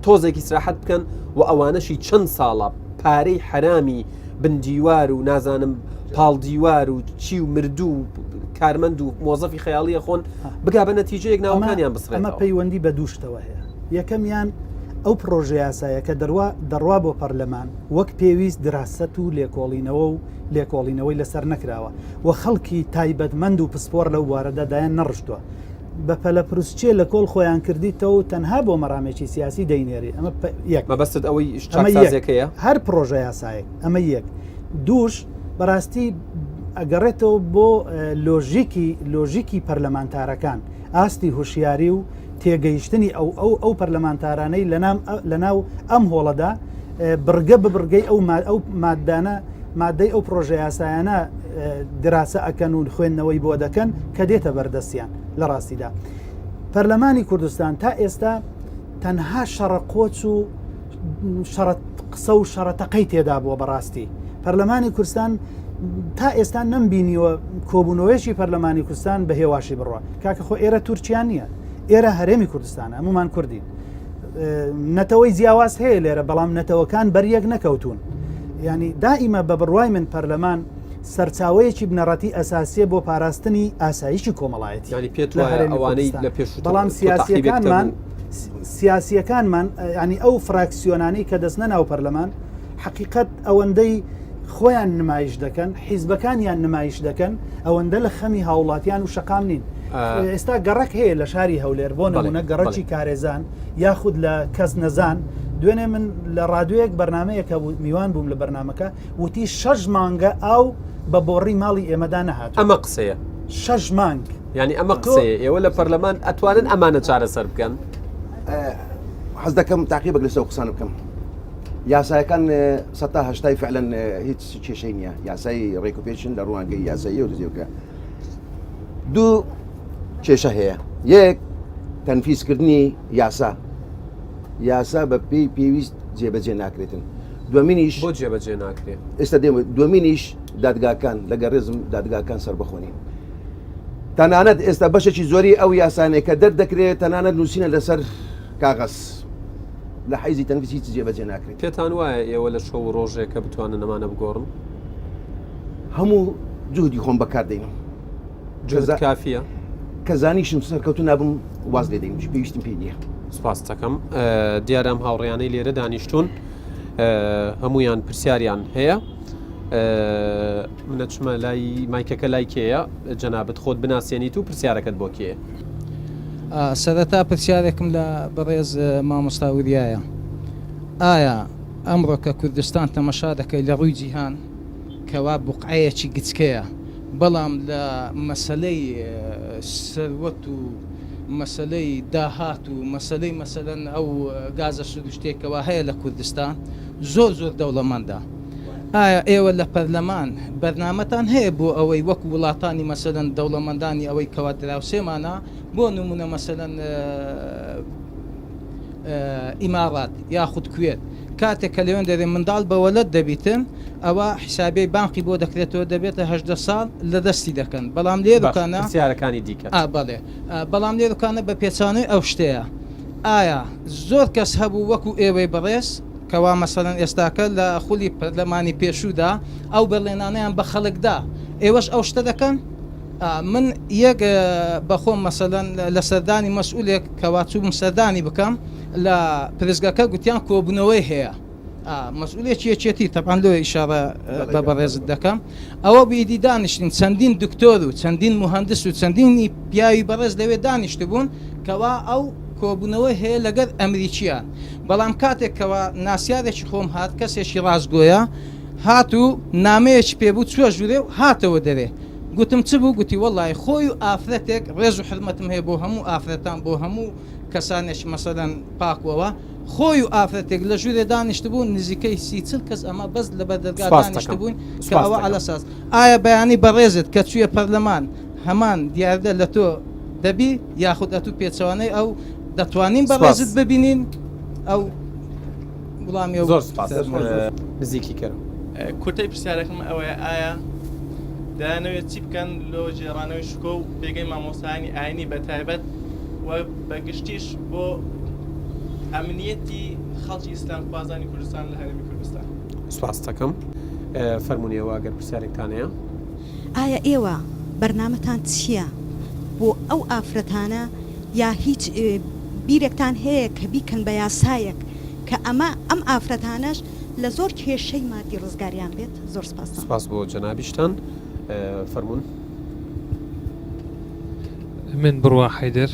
تۆزێک ئیسراحەت بکەن و ئەوانەشی چەند ساڵە پارەی حەرامی بن دیوار و نازانم پاڵ دیوار و چی و مردوو و کارمەند و مۆزەفی خەیاڵیە خۆن بگا بە نەتیجەیەک ناوەکانیان بسڕێتەوە. ئەمە پەیوەندی بە دوو شتەوە هەیە یەکەمیان ئەو پڕۆژە یاسایە کە دەروا دەڕوا بۆ پەرلەمان وەک پێویست دراسەت و لێکۆڵینەوە و لێکۆڵینەوەی لەسەر نەکراوە و خەڵکی تایبەتمەند و پسپۆر لەو بوارەدا دایان نەڕشتووە بە پەلەپرسچێ لە کۆڵ خۆیان کردیتەوە و تەنها بۆ مەرامێکی سیاسی دەینێری ئەمە یەک مەبەستت ئەوەی چاکسازیەکەیە هەر پڕۆژە یاسایەک ئەمە یەک دووش بەڕاستی ئەگەڕێتەوە بۆ لۆژیکی لۆژیکی پەرلەمانتارەکان ئاستی هوشیاری و تێگەیشتنی ئەو ئەو ئەو پەرلەمانتارانەی لەناو ئەم هۆڵەدا بڕگە ببڕگەی ئەو ئەو مادانە مادەی ئەو پرۆژە یاسایانە دراسە ئەکەن و خوێندنەوەی بۆ دەکەن کە دێتە بەردەستیان لە ڕاستیدا پەرلەمانی کوردستان تا ئێستا تەنها شەڕە قۆچ و شەڕە قسە و شەڕە تەقەی تێدا بووە بەڕاستی پەرلەمانی کوردستان تا ئێستا نەمبینیوە کۆبوونەوەیەکی پەرلەمانی کوردستان بە هێواشی بڕوە کاکە خۆ ئێرە تورکیان نییە ئێرە هەرێمی کوردستانە هەمومان کوردین نەتەوەی جیاواز هەیە لێرە بەڵام نەتەوەکان بەریەک نەکەوتون ینی دائیمە بە بڕوای من پەرلەمان سەرچاوەیەکی بنەڕەتی ئەساسیە بۆ پاراستنی ئاسایشی کۆمەڵایەتی یانی پێت وایە ئەوانەی لە پێش بەڵام سیاسیەکانمان سیاسیەکانمان ینی ئەو فراکسیۆنانەی کە دەستنە ناو پەرلەمان حقیقت ئەوەندەی خۆیان نمایش دەکەن حیزبەکانیان نمایش دەکەن ئەوەندە لە خەمی هاوڵاتیان و شەقام نین. ئێستا گەڕەک هەیە لە شاری هەولێر بۆ نمونە گەڕەکی کارێزان یاخود لە کەس نەزان دوێنێ من لە ڕادوەیەک بەرنمەیەکە میوان بووم لە بەرنمەکە وتی شەش مانگە ئاو بە بۆڕی ماڵی ئێمەدا نەهات ئەمە قسەیە شەش مانگ یعنی ئەمە قسەیە ئێوە لە پەرلەمان ئەتوانن ئەمانە چارەسەر بکەن حەز دەکەم تاقیبێک لەسەر قسان بکەم یاسایەکان سە هەشتای فعلەن هیچ کێشەی نییە یاسای ڕێکوپێچن لە ڕوانگەی یاسایی و دزێوکە دوو کێشە هەیە یەک تەنفیزکردنی یاسا یاسا بە پێی پێویست جێبەجێ ناکرێتن دومینیش بۆ جێبەجێ ناکرێت ئێستا دێم دومینیش دادگاکان لەگە ڕێزم دادگاکان سربەخۆنی تەنانەت ئێستا بەشێکی زۆری ئەو یاسانێک کە دەردەکرێت تەنانەت نووسینە لەسەر کاغەز لە حیزی تەنفیز هیچ جێبەجێ ناکرێت. پێتان وایە ئێوە لە شەو و ڕۆژێکە بتوانن ئەمانە بگۆڕن؟ هەموو جوهدی خۆم بەکار دەینم. جوهد کافیە؟ کە زانیشم سەرکەوتو نابم واز لێ دەینم پێویستم پێی نییە. سپاست دەکەم. دیارە ئەم هاوڕێیانەی لێرە دانیشتوون هەمویان پرسیاریان هەیە. منەچمە لای مایکەکە لای کێیە جەنابت خۆت بناسیێنیت و پرسیارەکەت بۆ کێیە؟ سەرەتا پرسیارێکم لە بەڕێز مامۆستا وریایە ئایا ئەمڕۆ کە کوردستان تەمەشا دەکەی لە ڕووی جیهان کەوا بوقعەیەکی گچکەیە بەڵام لە مەسەلەی سەروەت و مەسەلەی داهات و مەسەلەی مەسەلەن ئەو گازە سروشتێک کەوا هەیە لە کوردستان زۆر زۆر دەوڵەمەندە ئایا ئێوە لە پەرلەمان بەرنامەتان هەیە بۆ ئەوەی وەکو وڵاتانی مەسەلەن دەوڵەمەندانی ئەوەی کەوا دراوسێمانە بۆ نمونە مەسەلەن ئیماڕات یاخود کوێت کاتێک کە لەوێن دەرێ منداڵ بە وەلەد دەبیتن ئەوە حسابەی بانقی بۆ دەکرێتەوە دەبێتە هەژدە ساڵ لە دەستی دەکەن بەڵام لێرکانە پرسیارەکانی دیکە بەڵێ بەڵام لێرکانە بە پێچانەی ئەو شتەیە ئایا زۆر کەس هەبوو وەکو ئێوەی بەڕێز کەوا مەسەلەن ئێستاکە لە خولی پەرلەمانی پێشوودا ئەو بەڵێنانەیان بە خەڵک دا، ئێوەش ئەو شتە دەکەن؟ من یەک بەخۆم مەسەلەن لە سەردانی مەسئولێک کەوا چووبووم سەردانی بکەم لە پرسگەکە گوتیان کۆبوونەوەی هەیە مەسئولێکی یەکێتی تەبعەن لۆ ئیشارە بە بەڕێزت دەکەم ئەوە بیدی دانیشتین چەندین دکتۆر و چەندین مهندس و چەندینی پیاوی بەڕێز لەوێ دانیشتبوون کەوا ئەو کۆبوونەوەی هەیە لەگەر ئەمریکیان بەڵام کاتێک کەوا ناسیارێکی خۆم هات کەسێکی ڕاستگۆیە هات و نامەیەکی پێ بوو چووە ژوورێ و هاتەوە دەرێ گوتم چ بوو گوتی وەڵی خۆی و ئافرەتێک ڕێز و حرمەتم هەیە بۆ هەموو ئافرەتان بۆ هەموو کەسانێکی مەسەلەن پاکەوە خۆی و ئافرەتێک لە ژوورێ دانیشتبوون نزیکەی 30 کەس ئەمە بەس لە بەردەرگا دانیشتبوون کە ئەوە عەلەساس ئایا بەیانی بەڕێزت کە چوویە پەرلەمان هەمان دیاردە لە تۆ دەبی یاخود ئەتوو پێچەوانەی ئەو دەتوانین بەڕێزت ببینین ئەو وڵامی زۆر سپاس نزیکی کەرم. کورتەی پرسیارەکەم ئەوەیە ئایا دەیانەوێت چی بکەن لۆ گێڕانەوەی شکۆ و پێگەی مامۆستایانی ئاینی بە تایبەت و بە گشتیش بۆ ئەمنیەتی خەڵکی ئیسلامخوازانی کوردستان لە هەرێمی کوردستان؟ سپاست دەکەم. فەرموون ئێوە ئەگەر پرسیارێکتان هەیە. ئایا ئێوە بەرنامەتان چیە بۆ ئەو ئافرەتانە یا هیچ بیرێکتان هەیە کە بیکەن بە یاسایەک کە ئەمە ئەم ئافرەتانەش لە زۆر کێشەی مادی ڕزگاریان بێت زۆر سپاستان. سپاس بۆ جەنابیشتان فەرموون. من بڕوا حەیدەر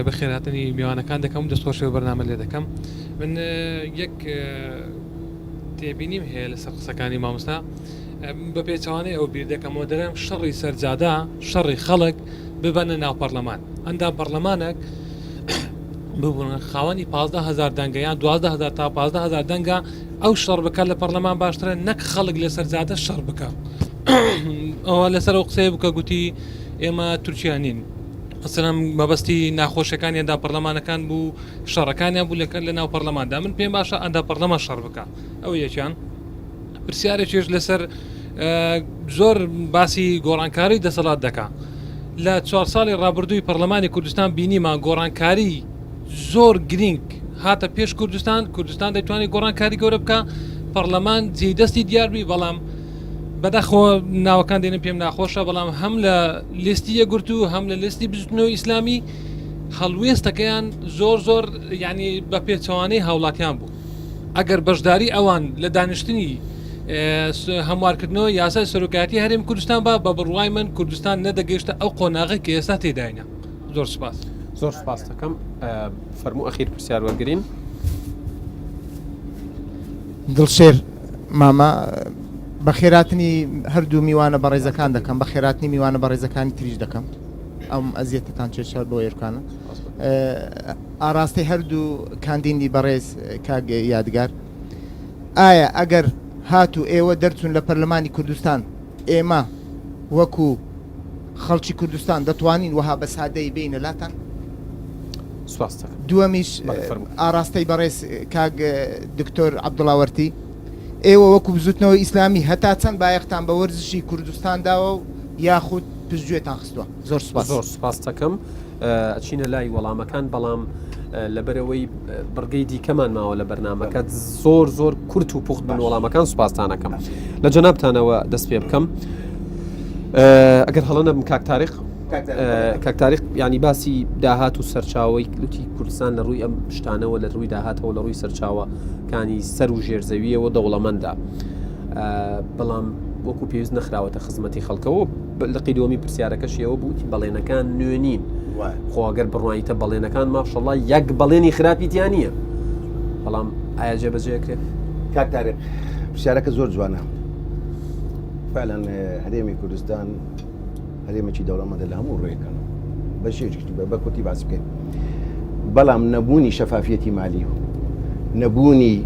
بەخێرهاتنی میوانەکان دەکەم و دەستخۆشی بە بەرنامە لێ دەکەم من یەک تێبینیم هەیە لەسەر قسەکانی مامۆستا بە پێچەوانەی ئەو بیر دەکەمەوە دەرێم شەڕی سەرجادە شەڕی خەڵک ببەنە ناو پەرلەمان ئەندام پەرلەمانێک ببوون خاوەنی 15هزار دەنگە یان 12هزار تا 15هزار دەنگە ئەو شەڕ بکە لە پەرلەمان باشترە نەک خەڵک لەسەر جادە شەڕ بکە ئەوە لەسەر ئەو قسەیە بکە گوتی ئێمە تورکیا نین ئەسلام مەبەستی ناخۆشەکان یاندا پەرلەمانەکان بوو شەڕەکانیان بوو لەکەن لە ناو پەرلەماندا من پێم باشە ئەندا پەرلەمان شەڕ بکە ئەو یەکیان پرسیارێکیش لەسەر زۆر باسی گۆڕانکاری دەسەڵات دەکا لە چوار ساڵی ڕابردووی پەرلەمانی کوردستان بینیمان گۆڕانکاری زۆر گرینگ هاتە پێش کوردستان کوردستان دەتوانێت گۆڕانکاری گەورە بکە پەرلەمان جێ دەستی دیاربی بەڵام بەداخەوە ناوەکان دێنم پێم ناخۆشە بەڵام هەم لە لیستی یەکگرتوو هەم لە لیستی بزوتنەوەی ئیسلامی هەڵوێستەکەیان زۆر زۆر ینی بە پێچەوانەی هاوڵاتیان بوو ئەگەر بەشداری ئەوان لە دانیشتنی. هەموارکردنەوە یاسای سەرۆکایەتی هەرێمی کوردستان با بە بڕوای من کوردستان نەدەگەیشتە ئەو قۆناغەی کە ئێستا تێداینە زۆر سپاس. زۆر سپاس دەکەم فەرموو ئەخیر پرسیار وەرگرین. دڵشێر مامە بەخێراتنی هەردوو میوانە بەڕێزەکان دەکەم بەخێراتنی میوانە بەڕێزەکانی تریش دەکەم ئەم ئەزیەتتان چێشا بۆ ئێرکانە ئاراستەی هەردوو کاندیدی بەڕێز کاک یادگار ئایا ئەگەر هاتوو ئێوە دەرچوون لە پەرلەمانی کوردستان ئێمە وەکو خەڵکی کوردستان دەتوانین وەها بە سادەیی بێینە لاتان؟ سوپاست دەکەم. دووەمیش بەڵێ فەرموو. ئاڕاستەی بەڕێز کاک دکتۆر عەبدوڵا وەرتی، ئێوە وەکو بزوتنەوەی ئیسلامی هەتا چەند بایەختان بە وەرزشی کوردستان داوە و یاخود پشتگوێتان خستووە؟ زۆر سوپاس. زۆر سوپاست دەکەم. ئەچینە لای وەڵامەکان بەڵام لەبەرەوەی بڕگەی دیکەمان ماوە لە بەرنمەکە زۆر زۆر کورت و پوخت بن وەڵامەکان سوپاستانەکەم لە جەنابتانەوە دەست پێ بکەم ئەگەر هەڵە نەبم کاک تاریق کاک تاریق ینی باسی داهات و سەرچاوەی لوتی کوردستان لە ڕووی ئەم شتانەوە لە ڕووی داهاتەوە لە ڕووی سەرچاوەکانی سەر و ژێرزەویەوە دەوڵەمەندە بەڵام وەکو پێویست نەخراوەتە خزمەتی خەڵکەوە لقی دووەمی پرسیارەکەشی ئەوە بوو وتی بەڵێنەکان نوێ نین خۆ ئەگەر بڕوانیتە بەڵێنەکان ماشەڵڵا یەک بەڵێنی خراپی تیا نییە بەڵام ئایا جێبەجێ کرێت کاک تاریق پرسیارەکە زۆر جوانە فعلا هەرێمی کوردستان هەرێمێکی دەوڵەمەندە لە هەموو ڕوویەکان بە شێوەیەکی بە کورتی باس بکەین بەڵام نەبوونی شەفافیەتی مالی و نەبوونی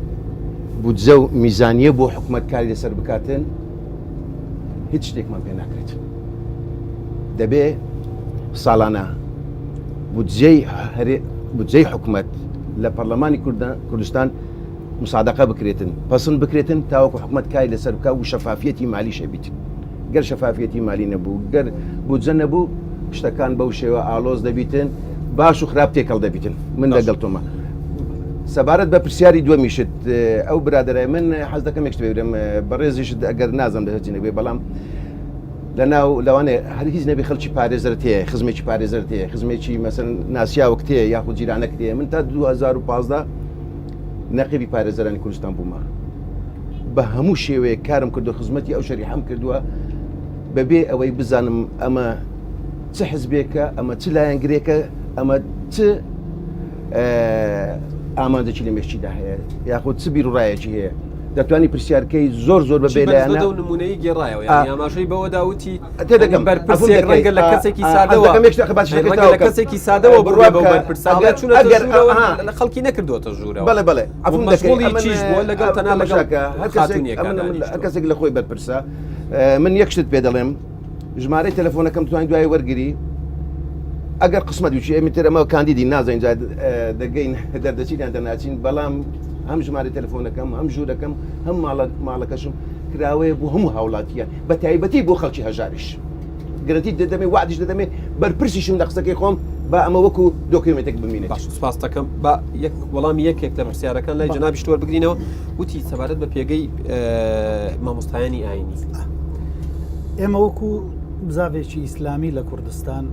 بودجە و میزانیە بۆ حکومەت کاری لەسەر بکاتن هیچ شتێکمان پێ ناکرێت دەبێ ساڵانە بودجەی بودجەی حکومەت لە پەرلەمانی کوردستان مسادقە بکرێتن پسند بکرێتن تاوەکو حکومەت کاری لەسەر بکە و شەفافیەتی مالی شەبیت گەر شەفافیەتی مالی نەبوو گەر بودجە نەبوو شتەکان بەو شێوە ئالۆز دەبیتن باش و خراپ تێکەڵ دەبیتن من لەگەڵ تۆمە سەبارەت بە پرسیاری دووەمیشت ئەو برادەرای من حەز دەکەم یەک شت بێ بەڕێزیشت ئەگەر نازم لە هەرچی نەبێ بەڵام لە ناو لەوانەیە هەر هیچ نەبێ خەڵکی پارێزەرت هەیە خزمێکی پارێزەرت هەیە خزمێکی مەسەن ناسیاوەکت هەیە یاخود جیرانەکت هەیە من تا 2015 نەقیبی پارێزەرانی کوردستان بوومە بە هەموو شێوەیەک کارم کردو خزمەتی ئەو شەریحەم کردووە بەبێ ئەوەی بزانم ئەمە چ حزبێکە ئەمە چ لایەنگرێکە ئەمە چ ئامانجێکی لە مێشکیدا هەیە یاخود چ بیروڕایەکی هەیە دەتوانی پرسیارکەی زۆر زۆر بە بێلایەنە و نمونەی گێڕایەوە یانی ئاماژەی بەوەدا وتی تێدەگەم بەرپرسێک ڕەنگە لە کەسێکی سادەوە ڕەنگە لە کەسێکی سادەوە بڕوا بەو بەرپرسە ئەگەر چوونەتە ژوورەوە لە خەڵکی نەکردووەتە ژوورەوە بەڵێ بەڵێ عەفوم دەکەی مەشغوڵی چیش بووە لەگەڵ تەنها لەگەڵ خاتوونێکا دانیشتووە. هەر کەسێک لە خۆی بەرپرسە من یەک شتت پێ دەڵێم ژمارەی تەلەفۆنەکەم توانین دوای وەرگری ئەگەر قسمەت وچی ئێمە تر ئەمە کاندیدی نازانین جا دەگەین دەردەچین یان دەناچین بەڵام هەم ژمارەی تەلەفۆنەکەم هەم ژوورەکەم هەم ماڵەکەشم کراوەیە بۆ هەموو هاوڵاتیان بە تایبەتی بۆ خەڵکی هەژاریش گرنتی دەدەمێ وعدیش دەدەمێ بەرپرسیشم لە قسەکەی خۆم با ئەمە وەکو دۆکیومێنتێک بمینێت باش سپاس دەکەم با یەک وەڵامی یەکێک لە پرسیارەکان لای جەنابیشت وەربگرینەوە وتی سەبارەت بە پێگەی مامۆستایانی ئاینی. ئێمە وەکو بزاڤێکی ئیسلامی لە کوردستان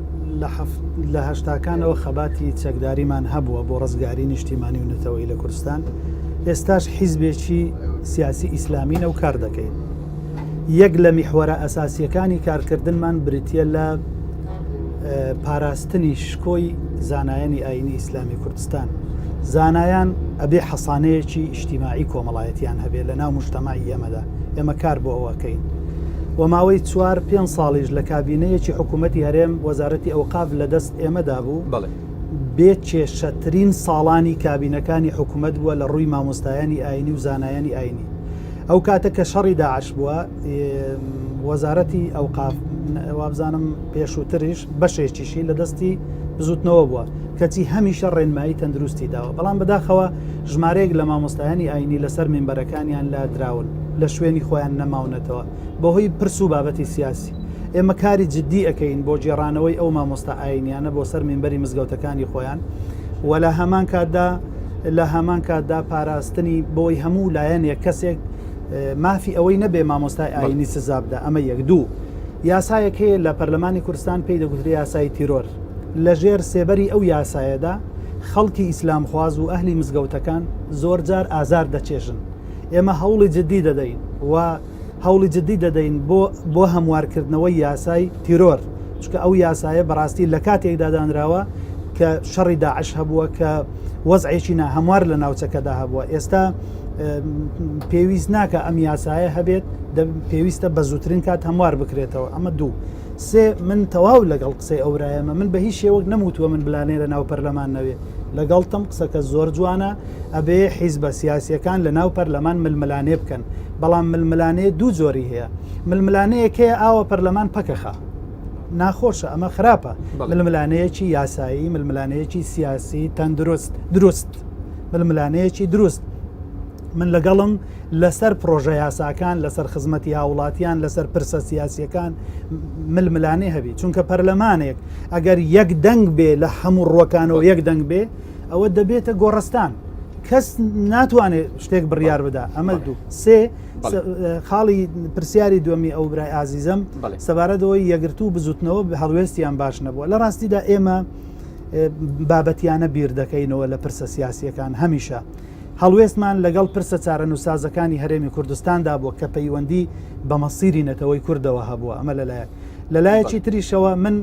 لە هەشتاکانەوە خەباتی چەکداریمان هەبووە بۆ ڕزگاری نیشتیمانی و نەتەوەی لە کوردستان ئێستاش حیزبێکی سیاسی ئیسلامینە و کار دەکەین یەک لە میحوەرە ئەساسیەکانی کارکردنمان بریتە لە پاراستنی شکۆی زانایانی ئاینی ئیسلامی کوردستان زانایان ئەبێ حەسانەیەکی ئیجتیماعی کۆمەڵایەتیان هەبێ لە ناو مجتەمەعی ئێمەدا ئێمە کار بۆ ئەوە ئەکەین و ماوەی چوار پێنج ساڵیش لە کابینەیەکی حکوومەتی هەرێم وەزارەتی ئەوقاف لە دەست ئێمەدا بوو بەڵێ. بێ کێشەترین ساڵانی کابینەکانی حکوومەت بووە لە ڕووی مامۆستایانی ئاینی و زانایانی ئاینی ئەو کاتە کە شەڕی داعش بووە وەزارەتی ئەوقاف وابزانم پێشووتریش بەشێکیشی لە دەستی بزوتنەوە بووە کەچی هەمیشە ڕێنمایی تەندروستی داوە بەڵام بەداخەوە ژمارەیەک لە مامۆستایانی ئاینی لەسەر مینبەرەکانیان لادراون لە شوێنی خۆیان نەماونەتەوە بەهۆی پرس و بابەتی سیاسی ئێمە کاری جدی ئەکەین بۆ گێڕانەوەی ئەو مامۆستا ئاینیانە بۆ سەر مینبەری مزگەوتەکانی خۆیان و لە هەمان کاتدا لە هەمان کاتدا پاراستنی بۆی هەموو لایەنێک کەسێک مافی ئەوەی نەبێ مامۆستای ئاینی سزا بدا ئەمە یەک دوو یاسایەک هەیە لە پەرلەمانی کوردستان پێی دەگوترێ یاسای تیرۆر لەژێر سێبەری ئەو یاسایەدا خەڵکی ئیسلامخواز و ئەهلی مزگەوتەکان زۆرجار ئازار دەچێژن ئێمە هەوڵی جددی دەدەین. و هەوڵی جددی دەدەین بۆ بۆ هەموارکردنەوەی یاسای تیرۆر چونکە ئەو یاسایە بەڕاستی لە کاتێکدا دانراوە کە شەڕی داعش هەبووە کە وەزعێکی ناهەموار لە ناوچەکەدا هەبووە ئێستا پێویست ناکە ئەم یاسایە هەبێت پێویستە بە زووترین کات هەموار بکرێتەوە ئەمە دوو سێ من تەواو لەگەڵ قسەی ئەورایەمە من بە هیچ شێوەک نەموتووە من بلانێ لە ناو پەرلەمان نەوێ لەگەڵتم قسەکە زۆر جوانە ئەبێ حیزبە سیاسیەکان لە ناو پەرلەمان ململانێ بکەن بەڵام ململانێ دوو جۆری هەیە ململانەیەک هەیە ئاوە پەرلەمان پەکەخە ناخۆشە ئەمە خراپە ململانەیەکی یاسایی ململانەیەکی سیاسی تەندروست دروست ململانەیەکی دروست من لەگەڵم لەسەر پرۆژە یاساکان لەسەر خزمەتی هاوڵاتیان لەسەر پرسە سیاسیەکان ململانێ هەبی چونکە پەرلەمانێک ئەگەر یەک دەنگ بێ لە هەموو ڕوەکانەوە یەک دەنگ بێ ئەوە دەبێتە گۆڕستان کەس ناتوانێت شتێک بڕیار بدا ئەمە دوو سێ خاڵی پرسیاری دووەمی ئەو برای ئازیزم سەبارەتەوەی یەگرتوو بزوتنەوە هەڵوێستیان باش نەبووە لە ڕاستیدا ئێمە بابەتیانە بیر دەکەینەوە لە پرسە سیاسیەکان هەمیشە هەڵوێستمان لەگەڵ پرسە چارەنووسسازەکانی هەرێمی کوردستاندا بووە کە پەیوەندی بە مەسیری نەتەوەی کوردەوە هەبووە ئەمە لەلایەک لەلایەکی تریشەوە من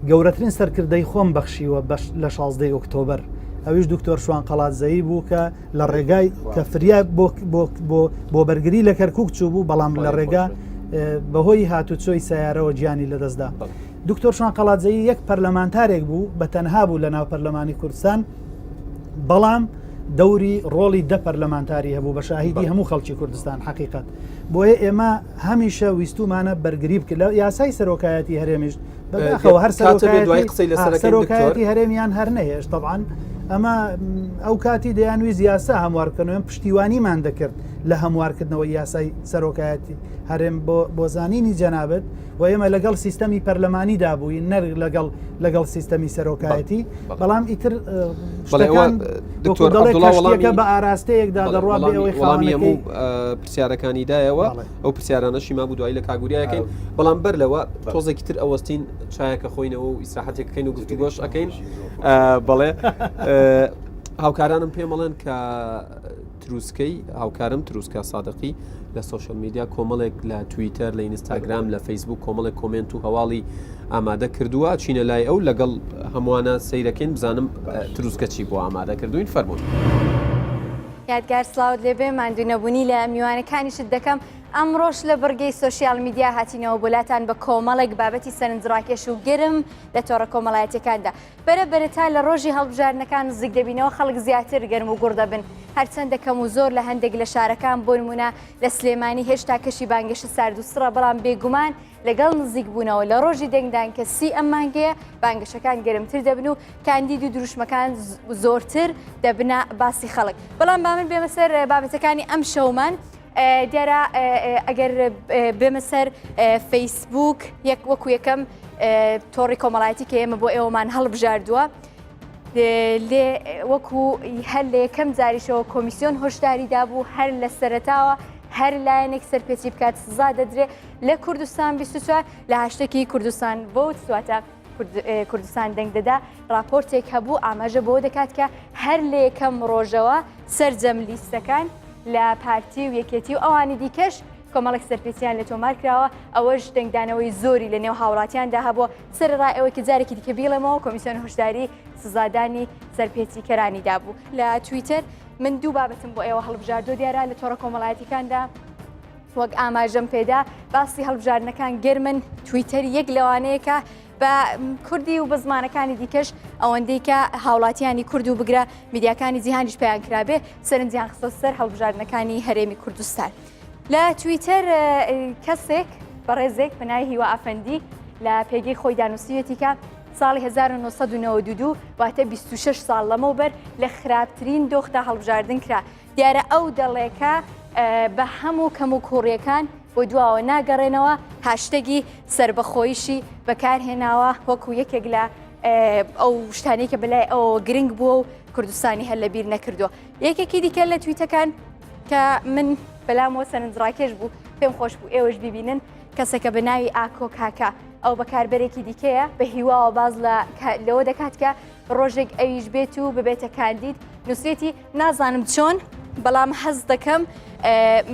گەورەترین سەرکردەی خۆم بەخشیوە لە شازدەی ئۆکتۆبەر ئەویش دکتۆر شوان قەڵادزەیی بوو کە لە ڕێگای کە فریا بۆ بەرگری لە کەرکک چوو بوو بەڵام لە ڕێگا بەهۆی هاتوچۆی سیارەوە گیانی لەدەستدا دکتۆر شوان قەڵادزەیی یەک پەرلەمانتارێک بوو بە تەنها بوو لە ناو پەرلەمانی کوردستان بەڵام دەوری ڕۆڵی دە پەرلەمانتاری هەبوو بە شاهیدی هەموو خەڵکی کوردستان حقیقت بۆیە ئێمە هەمیشە ویستومانە بەرگری بکە لە یاسای سەرۆکایەتی هەرێمیش بەداخەوە هەر دوای قسەی لەسەر سەرۆکایەتی هەرێمیان هەر نەهێشت طبعاان ئەمە ئەو کاتی دەیانویست یاسا هەموار بکەنەوە پشتیوانیمان دەکرد لە هەموارکردنەوەی یاسای سەرۆکایەتی هەرێم بۆ زانینی جەنابەت و ئێمە لەگەڵ سیستەمی پەرلەمانیدا بووین نەر لەگەڵ لەگەڵ سیستەمی سەرۆکایەتی بەڵام ئیتر دکتۆر بە ئاراستەیەکدا دەڕوا ئەوەی وەڵامی هەموو پرسیارەکانی دایەوە ئەو پرسیارانەشی مابوو دوایی لە کاگوریاکەین بەڵام بەر لەوە تۆزێکی تر ئەوەستین چایەکە خۆینەوە و ئیسراحەتێکەکەین و گفتوگۆش ئەەکەین بەڵێ هاوکارانم پێمەڵێن کە تروسکەی هاوکارم تروسکە سادقی لە social media کۆمەڵێک لە تویتەر لە ئینستاگرام لە فەیسبوک کۆمەڵێک comment و هەواڵی ئامادە کردووە چینە لای ئەو لەگەڵ هەمووانە سەیرەکەین بزانم تروسکە چی بۆ ئامادە کردوین فەرمونون. یادگار سڵاوت لێبێ ماندوو نەبوونی لە میوانەکانیشت دەکەم ئەمڕۆش لە بڕگەی social media هاتینەوە بۆلاتان بە کۆمەڵێک بابەتی سەرنجڕاکێش و گەرم لە تۆڕە کۆمەڵایەتیەکاندا بەرە بەرە تا لە ڕۆژی هەڵبژاردنەکان نزیک دەبینەوە خەڵک زیاتر گەرم و گوڕ دەبن هەرچەندە کەم و زۆر لە هەندێک لە شارەکان بۆ نمونە لە سلێمانی هێشتا کەشی بانگەشە سارد و سڕە بەڵام بێگومان لەگەڵ نزیک بوونەوە لە ڕۆژی دەنگدان کە سی ئەم مانگەیە بانگەشەکان گەرمتر دەبن و کاندید و دروشمەکان زۆرتر دەبنە باسی خەڵک بەڵام با من بێمە سەر بابەتەکانی ئەم شەومان دیارە ئەگەر بێمە سەر فەیسبوک یەک وەکو یەکەم تۆڕی کۆمەڵایەتی کە ئێمە بۆ ئێوەمان هەڵبژاردووە لێ وەکو هەر لە یەکەم جاریشەوە کۆمیسیۆن هۆشداری دابوو هەر لە سەرەتاوە هەر لایەنێک سەرپێچی بکات سزا دەدرێ لە کوردستان 24 لە هاشتەکی کوردستان votes واتە کوردستان دەنگ دەدا راپۆرتێک هەبوو ئاماژە بۆ دەکات کە هەر لە یەکەم ڕۆژەوە سەرجەم لیستەکان لە پارتی و یەکێتی و ئەوانی دیکەش کۆمەڵێک سەرپێچیان لە تۆمار کراوە ئەوەش دەنگدانەوەی زۆری لە نێو هاوڵاتیاندا هەبووە سەرەڕای ئەوەی کە جارێکی دیکە بیڵێمەوە کۆمیسیۆن هۆشداری سزادانی سەرپێچیکەرانی دابوو لە تویتەر من دوو بابەتم بۆ ئێوە هەڵبژاردووە دیارە لە تۆڕە کۆمەڵایەتیەکاندا وەک ئاماژەم پێدا باسی هەڵبژاردنەکان گەرمن تویتەر یەک لەوانەیە کە بە کوردی و بە زمانەکانی دیکەش ئەوەندەی کە هاوڵاتیانی کورد و بگرە میدیاکانی جیهانیش پێیان کرابێ سەرنجیان خستە سەر هەڵبژاردنەکانی هەرێمی کوردستان. لە تویتەر کەسێک بەڕێزێک بە ناوی هیوا ئەفەندی لە پێگەی خۆیدا نووسیویەتی کە ساڵی 1992 واتە 26 ساڵ لەمەوبەر لە خراپترین دۆخدا هەڵبژاردن کرا دیارە ئەو دەڵێ کە بە هەموو کەم و کوڕیەکان بۆ دواوە ناگەڕێنەوە هاشتەگی سربەخۆیشی بەکارهێناوە وەکو یەکێک لە ئەو شتانەی کە بەلای ئەوەوە گرنگ بووە و کوردستانی هەر لەبیر نەکردووە یەکێکی دیکە لە تویتەکان کە من بەلامەوە سەرنجڕاکێش بوو پێم خۆش بوو ئێوەش ببینن کەسێکە بە ناوی ئاکۆ کاکە ئەو بەکاربەرێکی دیکەیە بە هیواوە باز لە لەوە دەکات کە ڕۆژێک ئەویش بێت و ببێتە کاندید نووسێتی نازانم چۆن بەڵام حەز دەکەم.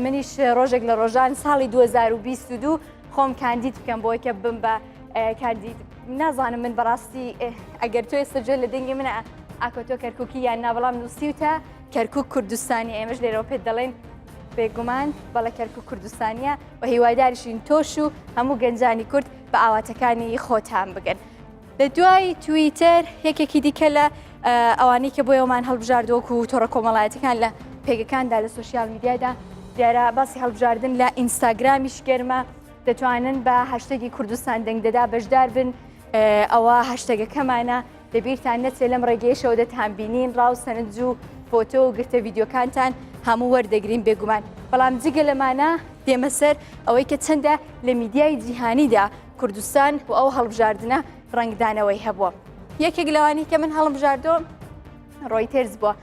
منیش ڕۆژێک لە ڕۆژان ساڵی 2022 خۆم کاندید بکەم بۆی کە بم بە کاندید نازانم من بەڕاستی ئەگەر تۆ ئێستا جوێ لە دەنگی منە ئاکۆ تۆ کەرککی یان نابەڵام نووسیوتە کەرکک کوردستانی ئێمەش لێرەوە پێت دەڵێن بێگومان بەڵە کەرکک کوردستانیە و هیواداریشین تۆش و هەموو گەنجانی کورد بە ئاواتەکانی خۆتان بگەن. لە دوای تویتەر یەکێکی دیکە لە ئەوانەی کە بۆیەوەمان هەڵبژاردووەک و تۆڕە کۆمەڵایەتەکان لە پێگەکاندا لە سوسیال میدیادا دیارە باسی هەڵبژاردن لە ئینستاگرامیش گەرمە دەتوانن بە هاشتەگی کوردستان دەنگ دەدا بەشدار بن ئەوە هاشتەگەکەمانە لەبیرتان نەچێت لەم ڕێگەیەشەوە دەتانبینین ڕا و سەرنج و فۆتۆ و گرتە ڤیدیۆکانتان هەموو وەردەگرین بێگومان بەڵام جگە لەمانە دێمە سەر ئەوەی کە چەندە لە میدیای جیهانیدا کوردستان و ئەو هەڵبژاردنە ڕەنگدانەوەی هەبووە یەکێک لەوانی کە من هەڵمبژاردۆ ڕۆیتەرز بووە.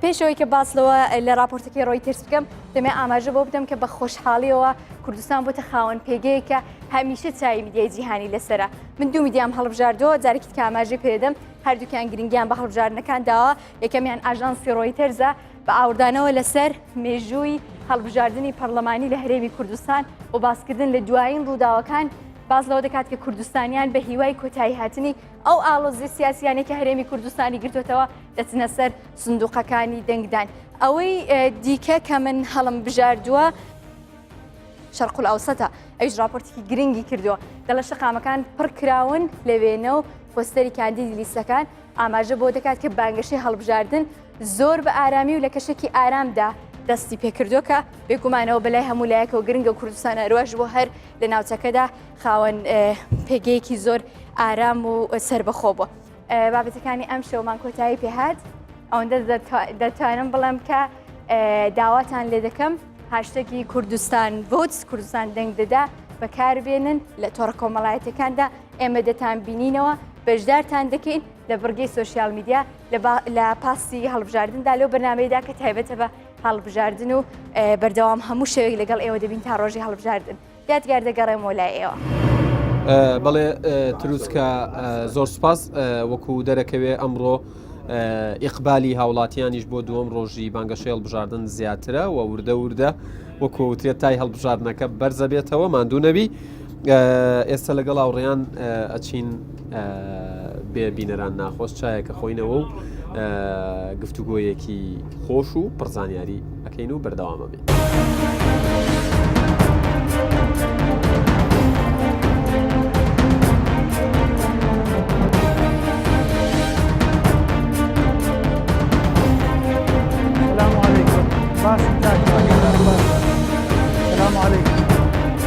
پێشەوەی کە باس لەوە لە راپۆرتەکەی ڕۆیتەرز بکەم دەمێ ئاماژە بۆ بدەم کە بە خۆشحاڵیەوە کوردستان بۆتە خاوەن پێگەیەکە هەمیشە چاوی میدیای جیهانی لەسرە من دوو میدیام هەڵبژاردەوە جارێکی کە ئاماژەی پێدەم هەردووکیان گرنگیان بە هەڵبژاردنەکان داوە یەکەمیان ئاژانسی ڕۆیتەرزە بە ئاوردانەوە لەسەر مێژووی هەڵبژاردنی پەرلەمانی لە هەرێمی کوردستان و باسکردن لە دوایین ڕووداوەکان باس لەوە دەکات کە کوردستانیان بە هیوای کۆتایی هاتنی ئەو ئاڵۆزی سیاسیانەی کە هەرێمی کوردستانی گرتوتەوە دەچنە سەر سندوقەکانی دەنگدان. ئەوەی دیکە کە من هەڵم بژاردووە شەرقل ئەوسەتە ئەویش راپۆرتێکی گرنگی کردووە دەڵێ شەقامەکان پڕکراون لە وێنە و پۆستەری کاندیدی لیستەکان ئاماژە بۆ دەکات کە بانگەشەی هەڵبژاردن زۆر بە ئارامی و لە کەشێکی ئارامدا دەستی پێکردووە کە بێگومانەوە بەلای هەموو لایەکەوە گرنگە کوردستان هەرواش بۆ هەر لە ناوچەکەدا خاوەن پێگەیەکی زۆر ئارام و سربەخۆ بووە. بابەتەکانی ئەم شەومان کۆتایی پێهات ئەوەندە دەتوانم بڵێم کە داواتان لێ دەکەم هاشتەگی کوردستان Votes کوردستان دەنگ دەدا بەکاربێنن لە تۆڕە کۆمەڵایەتەکاندا ئێمە دەتان بینینەوە بەشدارتان دەکەین لە بڕگەی سۆشیال میدیا لە پاسی هەڵبژاردندا لەو بەرنمەیەدا کە تایبەتە بە هەڵبژاردن و بەردەوام هەموو شەوێک لەگەڵ ئێوە دەبین تا ڕۆژی هەڵبژاردن. یادگار دەگەڕێمەوە لای ئێوە. بەڵێ تروسکە زۆر سوپاس وەکو دەرەکەوێ ئەمڕۆ ئیقبالی هاوڵاتیانیش بۆ دووەم ڕۆژی بانگەشەی هەڵبژاردن زیاترە و وردە وردە وەکو وترێت تای هەڵبژاردنەکە بەرزە بێتەوە ماندوو نەبی ئێستا لەگەڵ هاوڕێیان ئەچین بێ بینەران ناخۆش چایەکە خۆینەوە و گفتوگۆیەکی خۆش و پڕزانیاری ئەەکەین و بەردەوامە بین.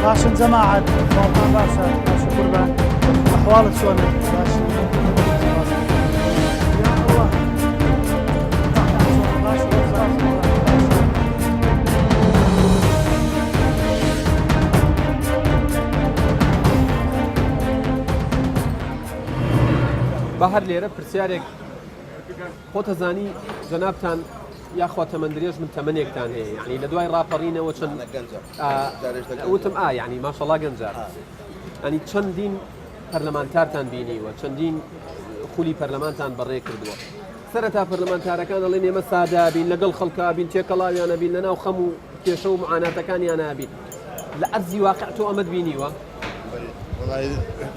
باشن جەماعەت خواڵتان باشە باشە قوربان ئەحواڵت چۆنە باشی یا الله با هەر لێرە پرسیارێک خۆتەزانی جەنابتان یاخوا تەمەن درێژ من تەمەنێکتان هەیە یعنی لە دوای ڕاپەڕینەوە چەند وتم ئا یعنی ماشەڵا گەنجە ئەنی چەندین پەرلەمانتارتان بینیوە چەندین خولی پەرلەمانتان بەڕێ کردووە سەرەتا پەرلەمانتارەکان ئەڵێن ئێمە سادە بین لەگەڵ خەڵکا بین تێکەڵاویانە بین لەناو خەم و کێشە و معاناتەکانیانە بین لە ئەرزی واقع تۆ ئەمەت بینیوە؟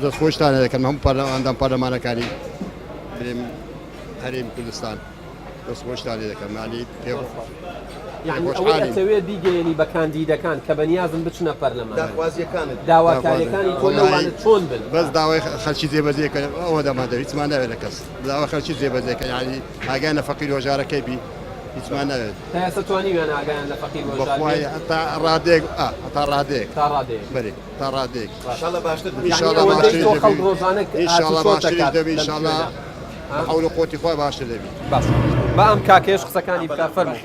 دەست خۆشتانە دەکەم هەموو پەرلەماندان پەرلەمانەکانی هەرێمی کوردستان دەست خۆشتان لێ دەکەم یانی پێ یعنی ئەوەی ئەتەوێت بیگەیەنی بە کاندیدەکان کە بەنیازن بچنە پەرلەمان داخوازیەکانت داواکاریەکانی تۆ لەوانە چۆن بن بەس داوای خەلکی جێبەجێ کەن ئەوە دەمان دەوێت هیچمان ناوێت لە کەس داوای خەلکی جێبەجێ کەن یعنی ئاگایان لە فەقیر و هەژارەکەی بی هیچمان ناوێت تا ئێستا توانیویانە ئاگایان لە فەقیر و هەژار بەخوای بێت تا ڕادەیەک ئا تا ڕادەیەک تا ڕادەیەک بەرێ تا ڕادەیەک ئینشاڵڵا باشتر دەبی یعنی ئینشاڵڵا ئەوەندەی باشتریش تۆ خەڵک دەبی ڕۆژانە ئینشاڵڵا هاتوچۆ باشتریش دەکات دەبی لەم ئینشاڵڵا شوێنە بە حەول و قوتی خوا باشتر دەبی. باشە با ئەم کاکەیەش قسەکانی بکا فەرموو.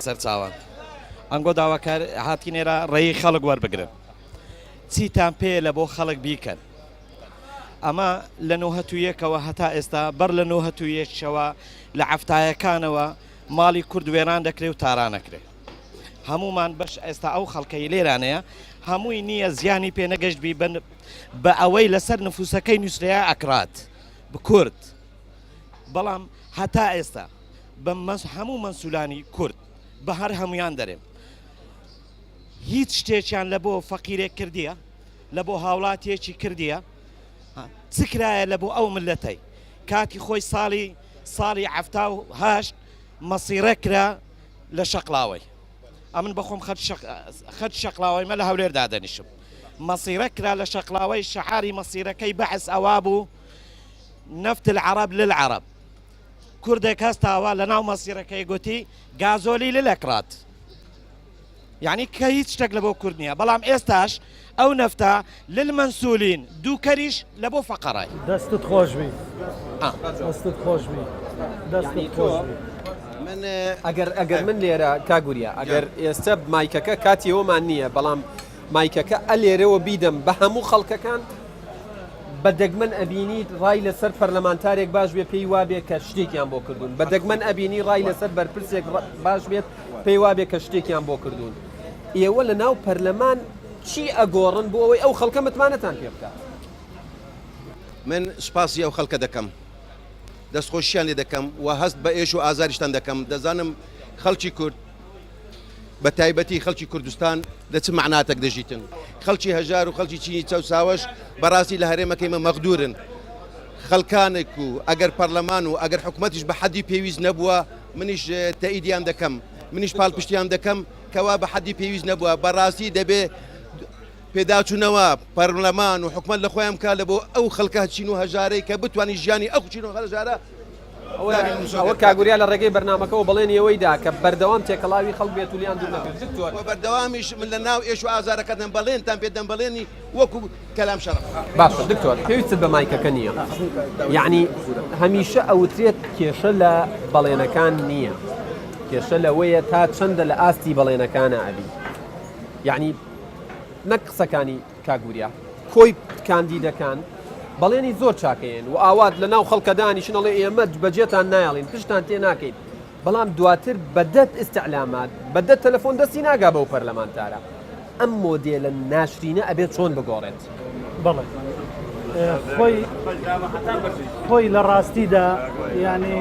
سەرچاوان ئەنگۆ داواکار هاتین ئێرە ڕێی خەڵک وەربگرن چیتان پێیە لە بۆ خەڵک بیکەن ئەمە لە نۆهەت و یەکەوە هەتا ئێستا بەر لە نۆهەت و یەکەوە لە عەفتایەکانەوە ماڵی کورد وێران دەکرێ و تاران ئەکرێ هەمومان بەش ئێستا ئەو خەڵکەی لێرانەیە هەمووی نییە زیانی پێ نەگەشت بی بن بە ئەوەی لەسەر نفوسەکەی نووسرەیە ئەکرات بکورد بەڵام هەتا ئێستا. بە هەموو مەنسولانی کورد بە هەر هەمویان دەرێم هیچ شتێکیان لە بۆ فەقیرێک کردیە لە بۆ هاوڵاتیەکی کردیە چ کرایە لە بۆ ئەو ملەتەی کاتی خۆی ساڵی ساڵی 78 مەسیرە کرا لە شەقلاوەی ئەمن بەخۆم خەت شەقلاوەی مە لە هەولێر دادەنیشم مەسیرە کرا لە شەقلاوەی شەعاری مەسیرەکەی بەعس ئەوا بوو نەفت العرب للعرب کوردێک هەستاوە لە ناو مەسیرەکەی گوتی گازۆلی للەکرات یعنی کە هیچ شتێک لە بۆ کورد نییە بەڵام ئێستاش ئەو نەفتە للمەنسولین دووکەریش لە بۆ فەقەرای. دەستت خۆشبی دەستت خۆشبی دەستت خۆشبی. من ئەگەر ئەگەر من لێرە کاک وریا ئەگەر ئێستا مایکەکە کاتی ئەومان نییە بەڵام مایکەکە ئەلێرەوە بیدەم بە هەموو خەڵکەکان بە دەگمەن ئەبینیت ڕای لەسەر پەرلەمانتارێک باش بێ پێی وابێ کە شتێکیان بۆ کردوون بە دەگمەن ئەبینی ڕای لەسەر بەرپرسێک باش بێت پێی وابێ کە شتێکیان بۆ کردوون ئێوە لە ناو پەرلەمان چی ئەگۆڕن بۆ ئەوەی ئەو خەڵکە متمانەتان پێ بکات؟ من سوپاسی ئەو خەڵکە دەکەم دەستخۆشیان لێ دەکەم و هەست بە ئێش و ئازاریشتان دەکەم دەزانم خەڵکی کورد بە تایبەتی خەڵکی کوردستان لە چ مەعناتەک دەژیتن خەڵکی هەژار و خەڵکی چینی چەوساوەش بەڕاستی لە هەرێمەکەی مە مەغدورن خەڵکانێک و ئەگەر پەرلەمان و ئەگەر حکومەتیش بە حەدی پێویست نەبووە منیش تەئیدیان دەکەم منیش پاڵپشتیان دەکەم کەوا بە حەدی پێویست نەبووە بەڕاستی دەبێ پێداچوونەوە پەرلەمان و حکومەت لە خۆیان بکات لە بۆ ئەو خەڵکە چین و هەژارەی کە بتوانین ژیانی ئەو چین و هەژارە ئەوە کاک وریا لە ڕێگەی بەرنامەکەوە بەڵێنی ئەوەی دا کە بەردەوام تێکەڵاوی خەڵک بێت و لیان دوور نەکەوێت. دکتۆر. وە بەردەوامیش من لە ناو ئێش و ئازارەکەتم بەڵێنتان پێ دەم بەڵێنی وەکو کەلام شەڕەف. باشە دکتۆر پێویستت بە مایکەکە نییە یەعنی هەمیشە ئەوترێت کێشە لە بەڵێنەکان نییە کێشە لەوەیە تا چەندە لە ئاستی بەڵێنەکانە ئەبی یەعنی نەک قسەکانی کاک وریا کۆی کاندیدەکان بەڵێنی زۆر چاکەیەن و ئاوات لە ناو خەڵکە دانیشن ئەڵێ ئێمە بەجێتان نایەڵین پشتان تێ ناکەین بەڵام دواتر بە دە ئیستعلامات بە دە تەلەفۆن دەستی ناگا بەو پەرلەمانتارە ئەم مۆدێلە ناشرینە ئەبێت چۆن بگۆڕێت؟ بەڵێ خۆی خۆی لە ڕاستیدا یعنی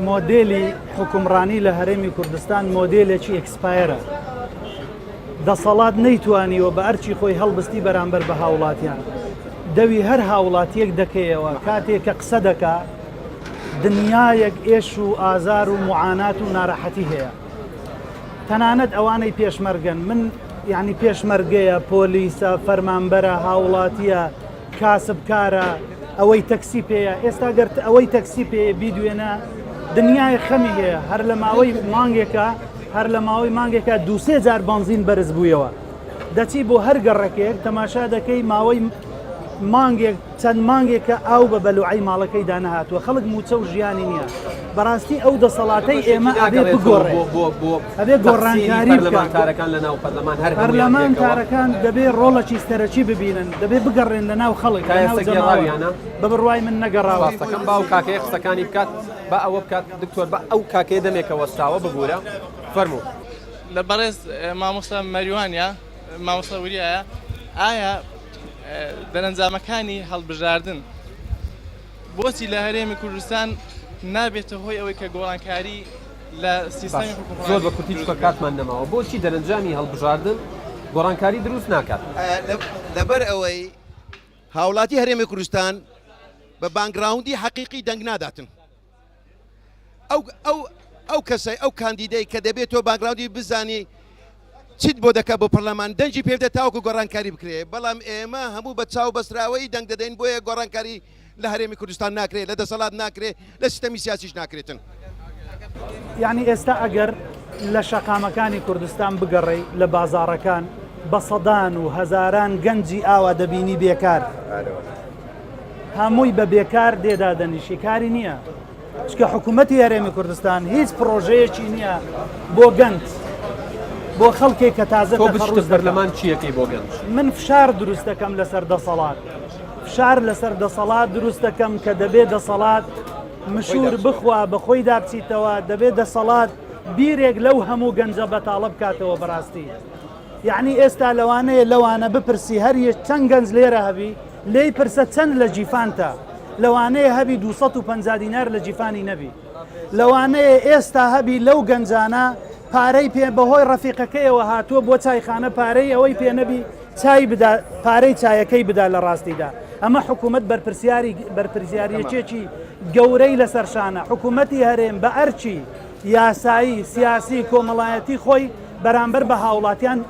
مۆدێلی حکومڕانی لە هەرێمی کوردستان مۆدێلێکی expire ە دەسەڵات نەیتوانیوە بە ئەرکی خۆی هەڵبستی بەرامبەر بە هاوڵاتیان. دەوی هەر هاوڵاتیەک دەکەیەوە کاتێ کە قسە دەکا دنیایەک ئێش و ئازار و موعانات و نارەحەتی هەیە. تەنانەت ئەوانەی پێشمەرگەن من یعنی پێشمەرگەیە، پۆلیسە، فەرمانبەرە، هاوڵاتیە، کاسبکارە، ئەوەی تەکسی پێیە، ئێستا گەر ئەوەی تەکسی پێیە بیدوێنە دنیای خەمی هەیە، هەر لە ماوەی مانگێکا هەر لە ماوەی مانگێکا دووسێ جار بەنزین بەرز بوویەوە، دەچی بۆ هەر گەڕەکێک تەماشا دەکەی ماوەی مانگێک چەند مانگێکە ئاو بە بەلوعەی ماڵەکەیدا نەهاتووە، خەڵک مووچە و ژیانی نییە، بەڕاستی ئەو دەسەڵاتەی ئێمە ئەبێ بگۆڕێ، ئەبێ گۆڕانکاری بکات. پەرلەمانتارەکان لە ناو پەرلەمان هەر هەموویان پێکەوە. پەرلەمانتارەکان دەبێ ڕۆڵێکی سەرەکی ببینن، دەبێ بگەڕێن لە ناو خەڵک، لە ناو جەماوەر. بە بڕوای من نەگەڕاون. سوپاستەکەم با ئەو کاکەیە قسەکانی بکات، با ئەوە بکات دکتۆر با ئەو کاکەیە دەمێکە وەستاوە ببورە فەرموو. لە بەڕێز مامۆستا مەریوانە مامۆستا وریایە ئایا دەرەنجامەکانی هەڵبژاردن بۆچی لە هەرێمی کوردستان نابێتە هۆی ئەوەی کە گۆڕانکاری لە سیستەمی حکومڕانی زۆر بە کورتی چونکە کاتمان نەماوە بۆچی دەرەنجامی هەڵبژاردن گۆڕانکاری دروست ناکات؟ لەبەر ئەوەی هاوڵاتی هەرێمی کوردستان بە background ی حەقیقی دەنگ ناداتن. ئەو ئەو ئەو کەسەی ئەو کاندیدەی کە دەبێت تۆ background ی بزانی چیت بۆ دەکات بۆ پەرلەمان دەنگی پێ بدە تاوەکو گۆڕانکاری بکرێ بەڵام ئێمە هەموو بە چاو بەستراوەیی دەنگ دەدەین بۆیە گۆڕانکاری لە هەرێمی کوردستان ناکرێت لە دەسەڵات ناکرێت لە سیستەمی سیاسیش ناکرێتن. یانی ئێستا ئەگەر لە شەقامەکانی کوردستان بگەڕێی لە بازاڕەکان بە سەدان و هەزاران گەنجی ئاوا دەبینی بێکار. هەمووی بە بێکار دێ دادەنیشی کاری نییە چکە حکوومەتی هەرێمی کوردستان هیچ پرۆژەیەکی نییە بۆ گەنج بۆ خەڵکێک کە تازە تۆ بچیتە پەرلەمان چیەکەی بۆ گەنج؟ من فشار دروست دەکەم لەسەر دەسەڵات فشار لەسەر دەسەڵات دروست دەکەم کە دەبێ دەسەڵات مشوور بخوا بە خۆیدا بچیتەوە دەبێ دەسەڵات بیرێک لەو هەموو گەنجە بەتاڵە بکاتەوە بەڕاستی یعنی ئێستا لەوانەیە لەوانە بپرسی هەر چەند گەنج لێرە هەبی لێی پرسە چەند لە جیفانتە؟ لەوانەیە هەبی 250 دینار لە جیفانی نەبی. لەوانەیە ئێستا هەبی لەو گەنجانە پارەی پێ بەهۆی ڕەفیقەکەیەوە هاتووە بۆ چایخانە پارەی ئەوەی پێ نەبی چای بدا پارەی چایەکەی بدا لە ڕاستیدا ئەمە حکوومەت بەرپرسیاری بەرپرسیاریەکێکی گەورەی لەسەر شانە حکوومەتی هەرێم بە ئەرکی یاسایی سیاسی کۆمەڵایەتی خۆی بەرامبەر بە هاوڵاتیان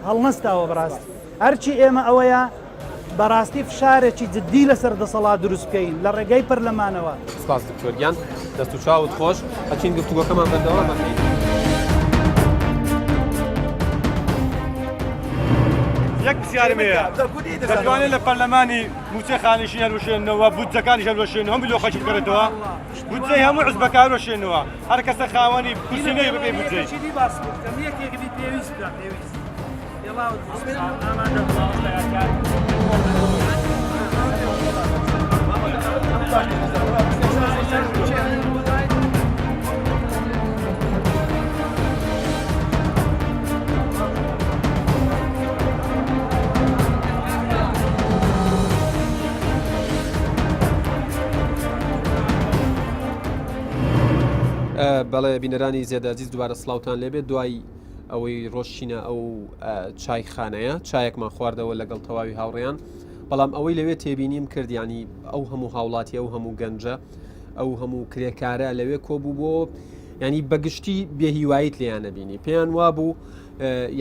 هەڵنەستاوە بەڕاستی ئەرکی ئێمە ئەوەیە بەڕاستی فشارێکی جدی لەسەر دەسەڵات دروست بکەین لە ڕێگەی پەرلەمانەوە. سپاس دکتۆر گیان دەست و چاوت خۆش ئەچین گفتوگۆکەمان بەردەوام ئەکەین. یەک پرسیارم هەیە دەتوانێت لە پەرلەمانی مووچەی خانەنشین هەلوەشێننەوە بودجەکانیش هەلوەشێنەوە هەموو لۆ خەڵکی بگەڕێتەوە بودجەی هەموو حزبەکە هەلوەشێنەوە هەر کەسە خاوەنی کورسی نەبێ بەپێی بودجەی بەڵێ بینەرانی زێدازیز دووبارە سڵاوتان لێبێت دوای ئەوەی ڕۆشتینە ئەو چایخانەیە چایەکمان خواردەوە لەگەڵ تەواوی هاوڕێیان بەڵام ئەوەی لەوێ تێبینیم کرد ینی ئەو هەموو هاوڵاتی ئەو هەموو گەنجە ئەو هەموو کرێکارە لەوێ کۆبوو بۆ ینی بەگشتی بێهیوایت لیان نەبینی پێیان وابوو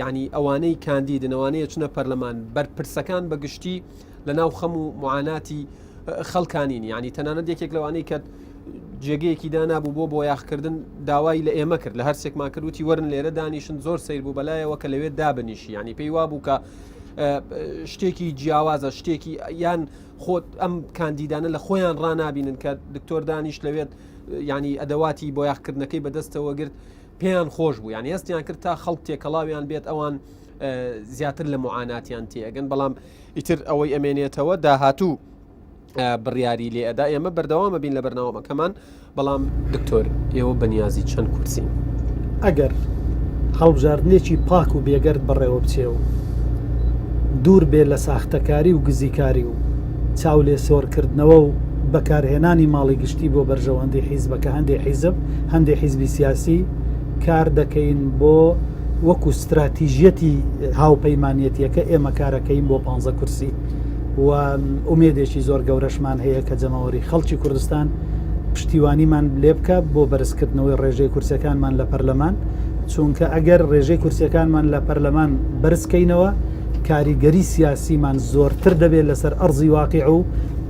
ینی ئەوانەی کاندیدن ئەوانەیە چنە پەرلەمان بەرپرسەکان بەگشتی لە ناو خەم و معاناتی خەڵکانین یعنی تەنانەت یەکێک لەوانەی کە جێگەیەکی دانابوو بۆ بۆیاخکردن داوای لە ئێمە کرد لە هەرسێکمان کرد وتی وەرن لێرە دانیشن زۆر سیر بوو بەلایەوە کە لەوێ دابنیشی ینی پێی وابوو کە شتێکی جیاوازە شتێکی یان خۆت ئەم کاندیدانە لە خۆیان ڕنابینن کە دکتۆر دانیش لەوێت ینی ئەدەواتی بۆیاخکردنەکەی بەدەستەوە گرت پێیان خۆش بوو یان هەستیان کرد تا خەڵک تێکەڵاویان بێت ئەوان زیاتر لە معاناتیان تێگەن بەڵام ئیتر ئەوەی ئەمێنێتەوە داهاتوو بڕیاری لێ ئەدا ئێمە بەردەوامە بین لە بەرناوەمەکەمان بەڵام دکتۆر ئێوە بەنیازی چەند کورسین؟ ئەگەر هەڵبژاردنێکی پاک و بێگەرد بەڕێوە بچێ و دوور بێ لە ساختەکاری و گزیکاری و چاولێسۆرکردنەوە و بەکارهێنانی ماڵی گشتی بۆ بەرژەوەندی حیزبەکە هەندێ حیزب هەندێ حیزبی سیاسی کار دەکەین بۆ وەکو ستراتیژیەتی هاوپەیمانەتیەکە ئێمە کارەکەین بۆ پ کورسی و ئومێدێکی زۆر گەورەشمان هەیە کە جەماوەری خەڵکی کوردستان پشتیوانیمان لێ بکە بۆ بەرزکردنەوەی ڕێژەی کورسەکانمان لە پەرلەمان چونکە ئەگەر ڕێژەی کورسەکانمان لە پەرلەمان بەرزکەینەوە کاریگەری سیاسیمان زۆرتر دەبێت لەسەر ئەرزی واقع و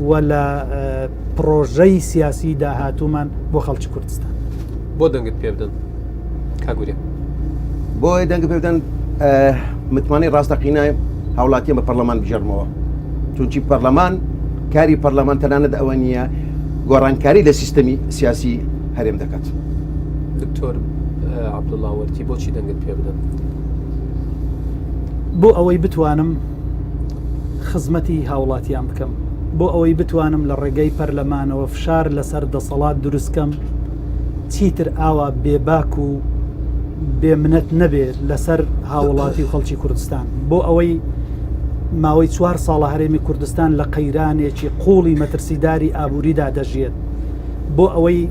و لە پرۆژەی سیاسی داهاتوومان بۆ خەڵکی کوردستان. بۆ دەنگت پێ بدەن کاک وریا؟ بۆ دەنگ پێ بدەن متمانەی ڕاستەقینە هاوڵاتیان بە پەرلەمان بگێڕمەوە چونکی پەرلەمان کاری پەرلەمان تەنانەت ئەوە نییە گۆڕانکاری لە سیستەمی سیاسی هەرێم دەکات. دکتۆر عەبدوڵڵا وەرتی بۆچی دەنگت پێ بدەن؟ بۆ ئەوەی بتوانم خزمەتی هاوڵاتیان بکەم بۆ ئەوەی بتوانم لە ڕێگەی پەرلەمانەوە فشار لەسەر دەسەڵات دروستکەم چیتر ئاوا بێباک و بێ منەت نەبێ لەسەر هاوڵاتی و خەڵکی کوردستان بۆ ئەوەی ماوەی چوار ساڵە هەرێمی کوردستان لە قەیرانێکی قوڵی مەترسیداری ئابووریدا دەژیێت بۆ ئەوەی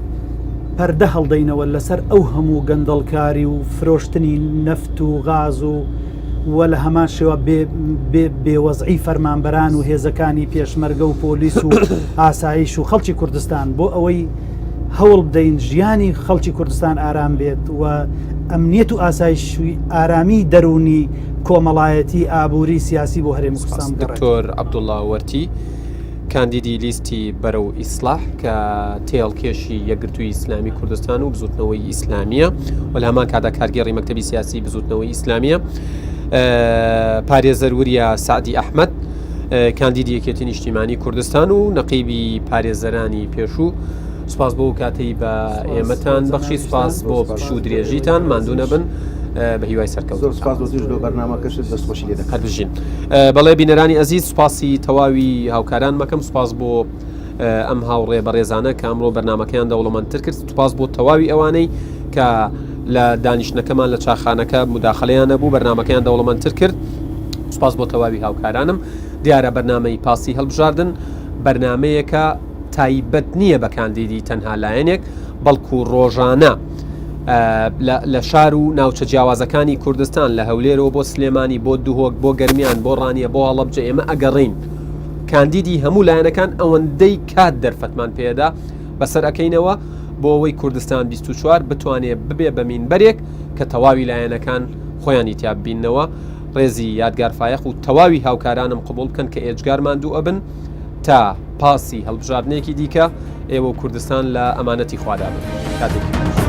پەردە هەڵدەینەوە لەسەر ئەو هەموو گەندەڵکاری و فرۆشتنی نەفت و غاز و و لە هەمان شێوە بێوەزعی فەرمانبەران و هێزەکانی پێشمەرگە و پۆلیس و ئاسایش و خەڵکی کوردستان بۆ ئەوەی هەوڵ بدەین ژیانی خەڵکی کوردستان ئارام بێت و ئەمنیەت و ئاسایشی ئارامی دەروونی کۆمەڵایەتی ئابووری سیاسی بۆ هەرێمی کوردستان بگەڕێت. دکتۆر عەبدوڵڵا وەرتی کاندیدی لیستی بەرەو ئیسلاح کە تێهەڵکێشی یەکگرتووی ئیسلامی کوردستان و بزوتنەوەی ئیسلامیە و لە هەمان کادا کارگێڕی مەکتەبی سیاسی بزوتنەوەی ئیسلامیە پارێزەر وریا سعدی ئەحمد کاندیدی یەکێتی نیشتیمانی کوردستان و نەقیبی پارێزەرانی پێشوو سپاس بۆ کاتەی بە ئێمەتان بەخشی سپاس بۆ پشوو درێژیتان ماندوو نەبن بە هیوای سەرکەوتن سپاس بۆ توش لۆ بەرنامەکەشت دەستخۆشی لێ دەکەم. هەر بژین بەڵێ بینەرانی ئەزیز سپاسی تەواوی هاوکاران مەکەم سپاس بۆ ئەم هاوڕێ بەڕێزانە کە ئەمڕۆ بەرنمەکەیان دەوڵەمەندتر کرد سپاس بۆ تەواوی ئەوانەی کە لە دانیشتنەکەمان لە چاخانەکە مداخلەیان نەبوو بەرنمەکەیان دەوڵەمەندتر کرد سپاس بۆ تەواوی هاوکارانم دیارە بەرنمەی پاسی هەڵبژاردن بەرنمەیەکە. تایبەت نییە بە کاندیدی تەنها لایەنێک، بەڵکو ڕۆژانە لە شار و ناوچە جیاوازەکانی کوردستان لە هەولێرەوە بۆ سلێمانی بۆ دهۆک بۆ گەرمیان بۆ ڕانیە بۆ هەڵەبجە ئێمە ئەگەڕین کاندیدی هەموو لایەنەکان ئەوەندەی کات دەرفەتمان پێدا بەسەر ئەەکەینەوە بۆ ئەوەی کوردستان 24 بتوانێ ببێ بە مینبەرێک کە تەواوی لایەنەکان خۆیانی تیا ببیننەوە ڕێزی یادگار فایەق و تەواوی هاوکارانم قبوڵ بکەن کە ئێجگار ماندوو ئەبن تا پاسی هەڵبژاردنێکی دیکە ئێوە و کوردستان لە ئەمانەتی خوادا بن. کاتێکی باش.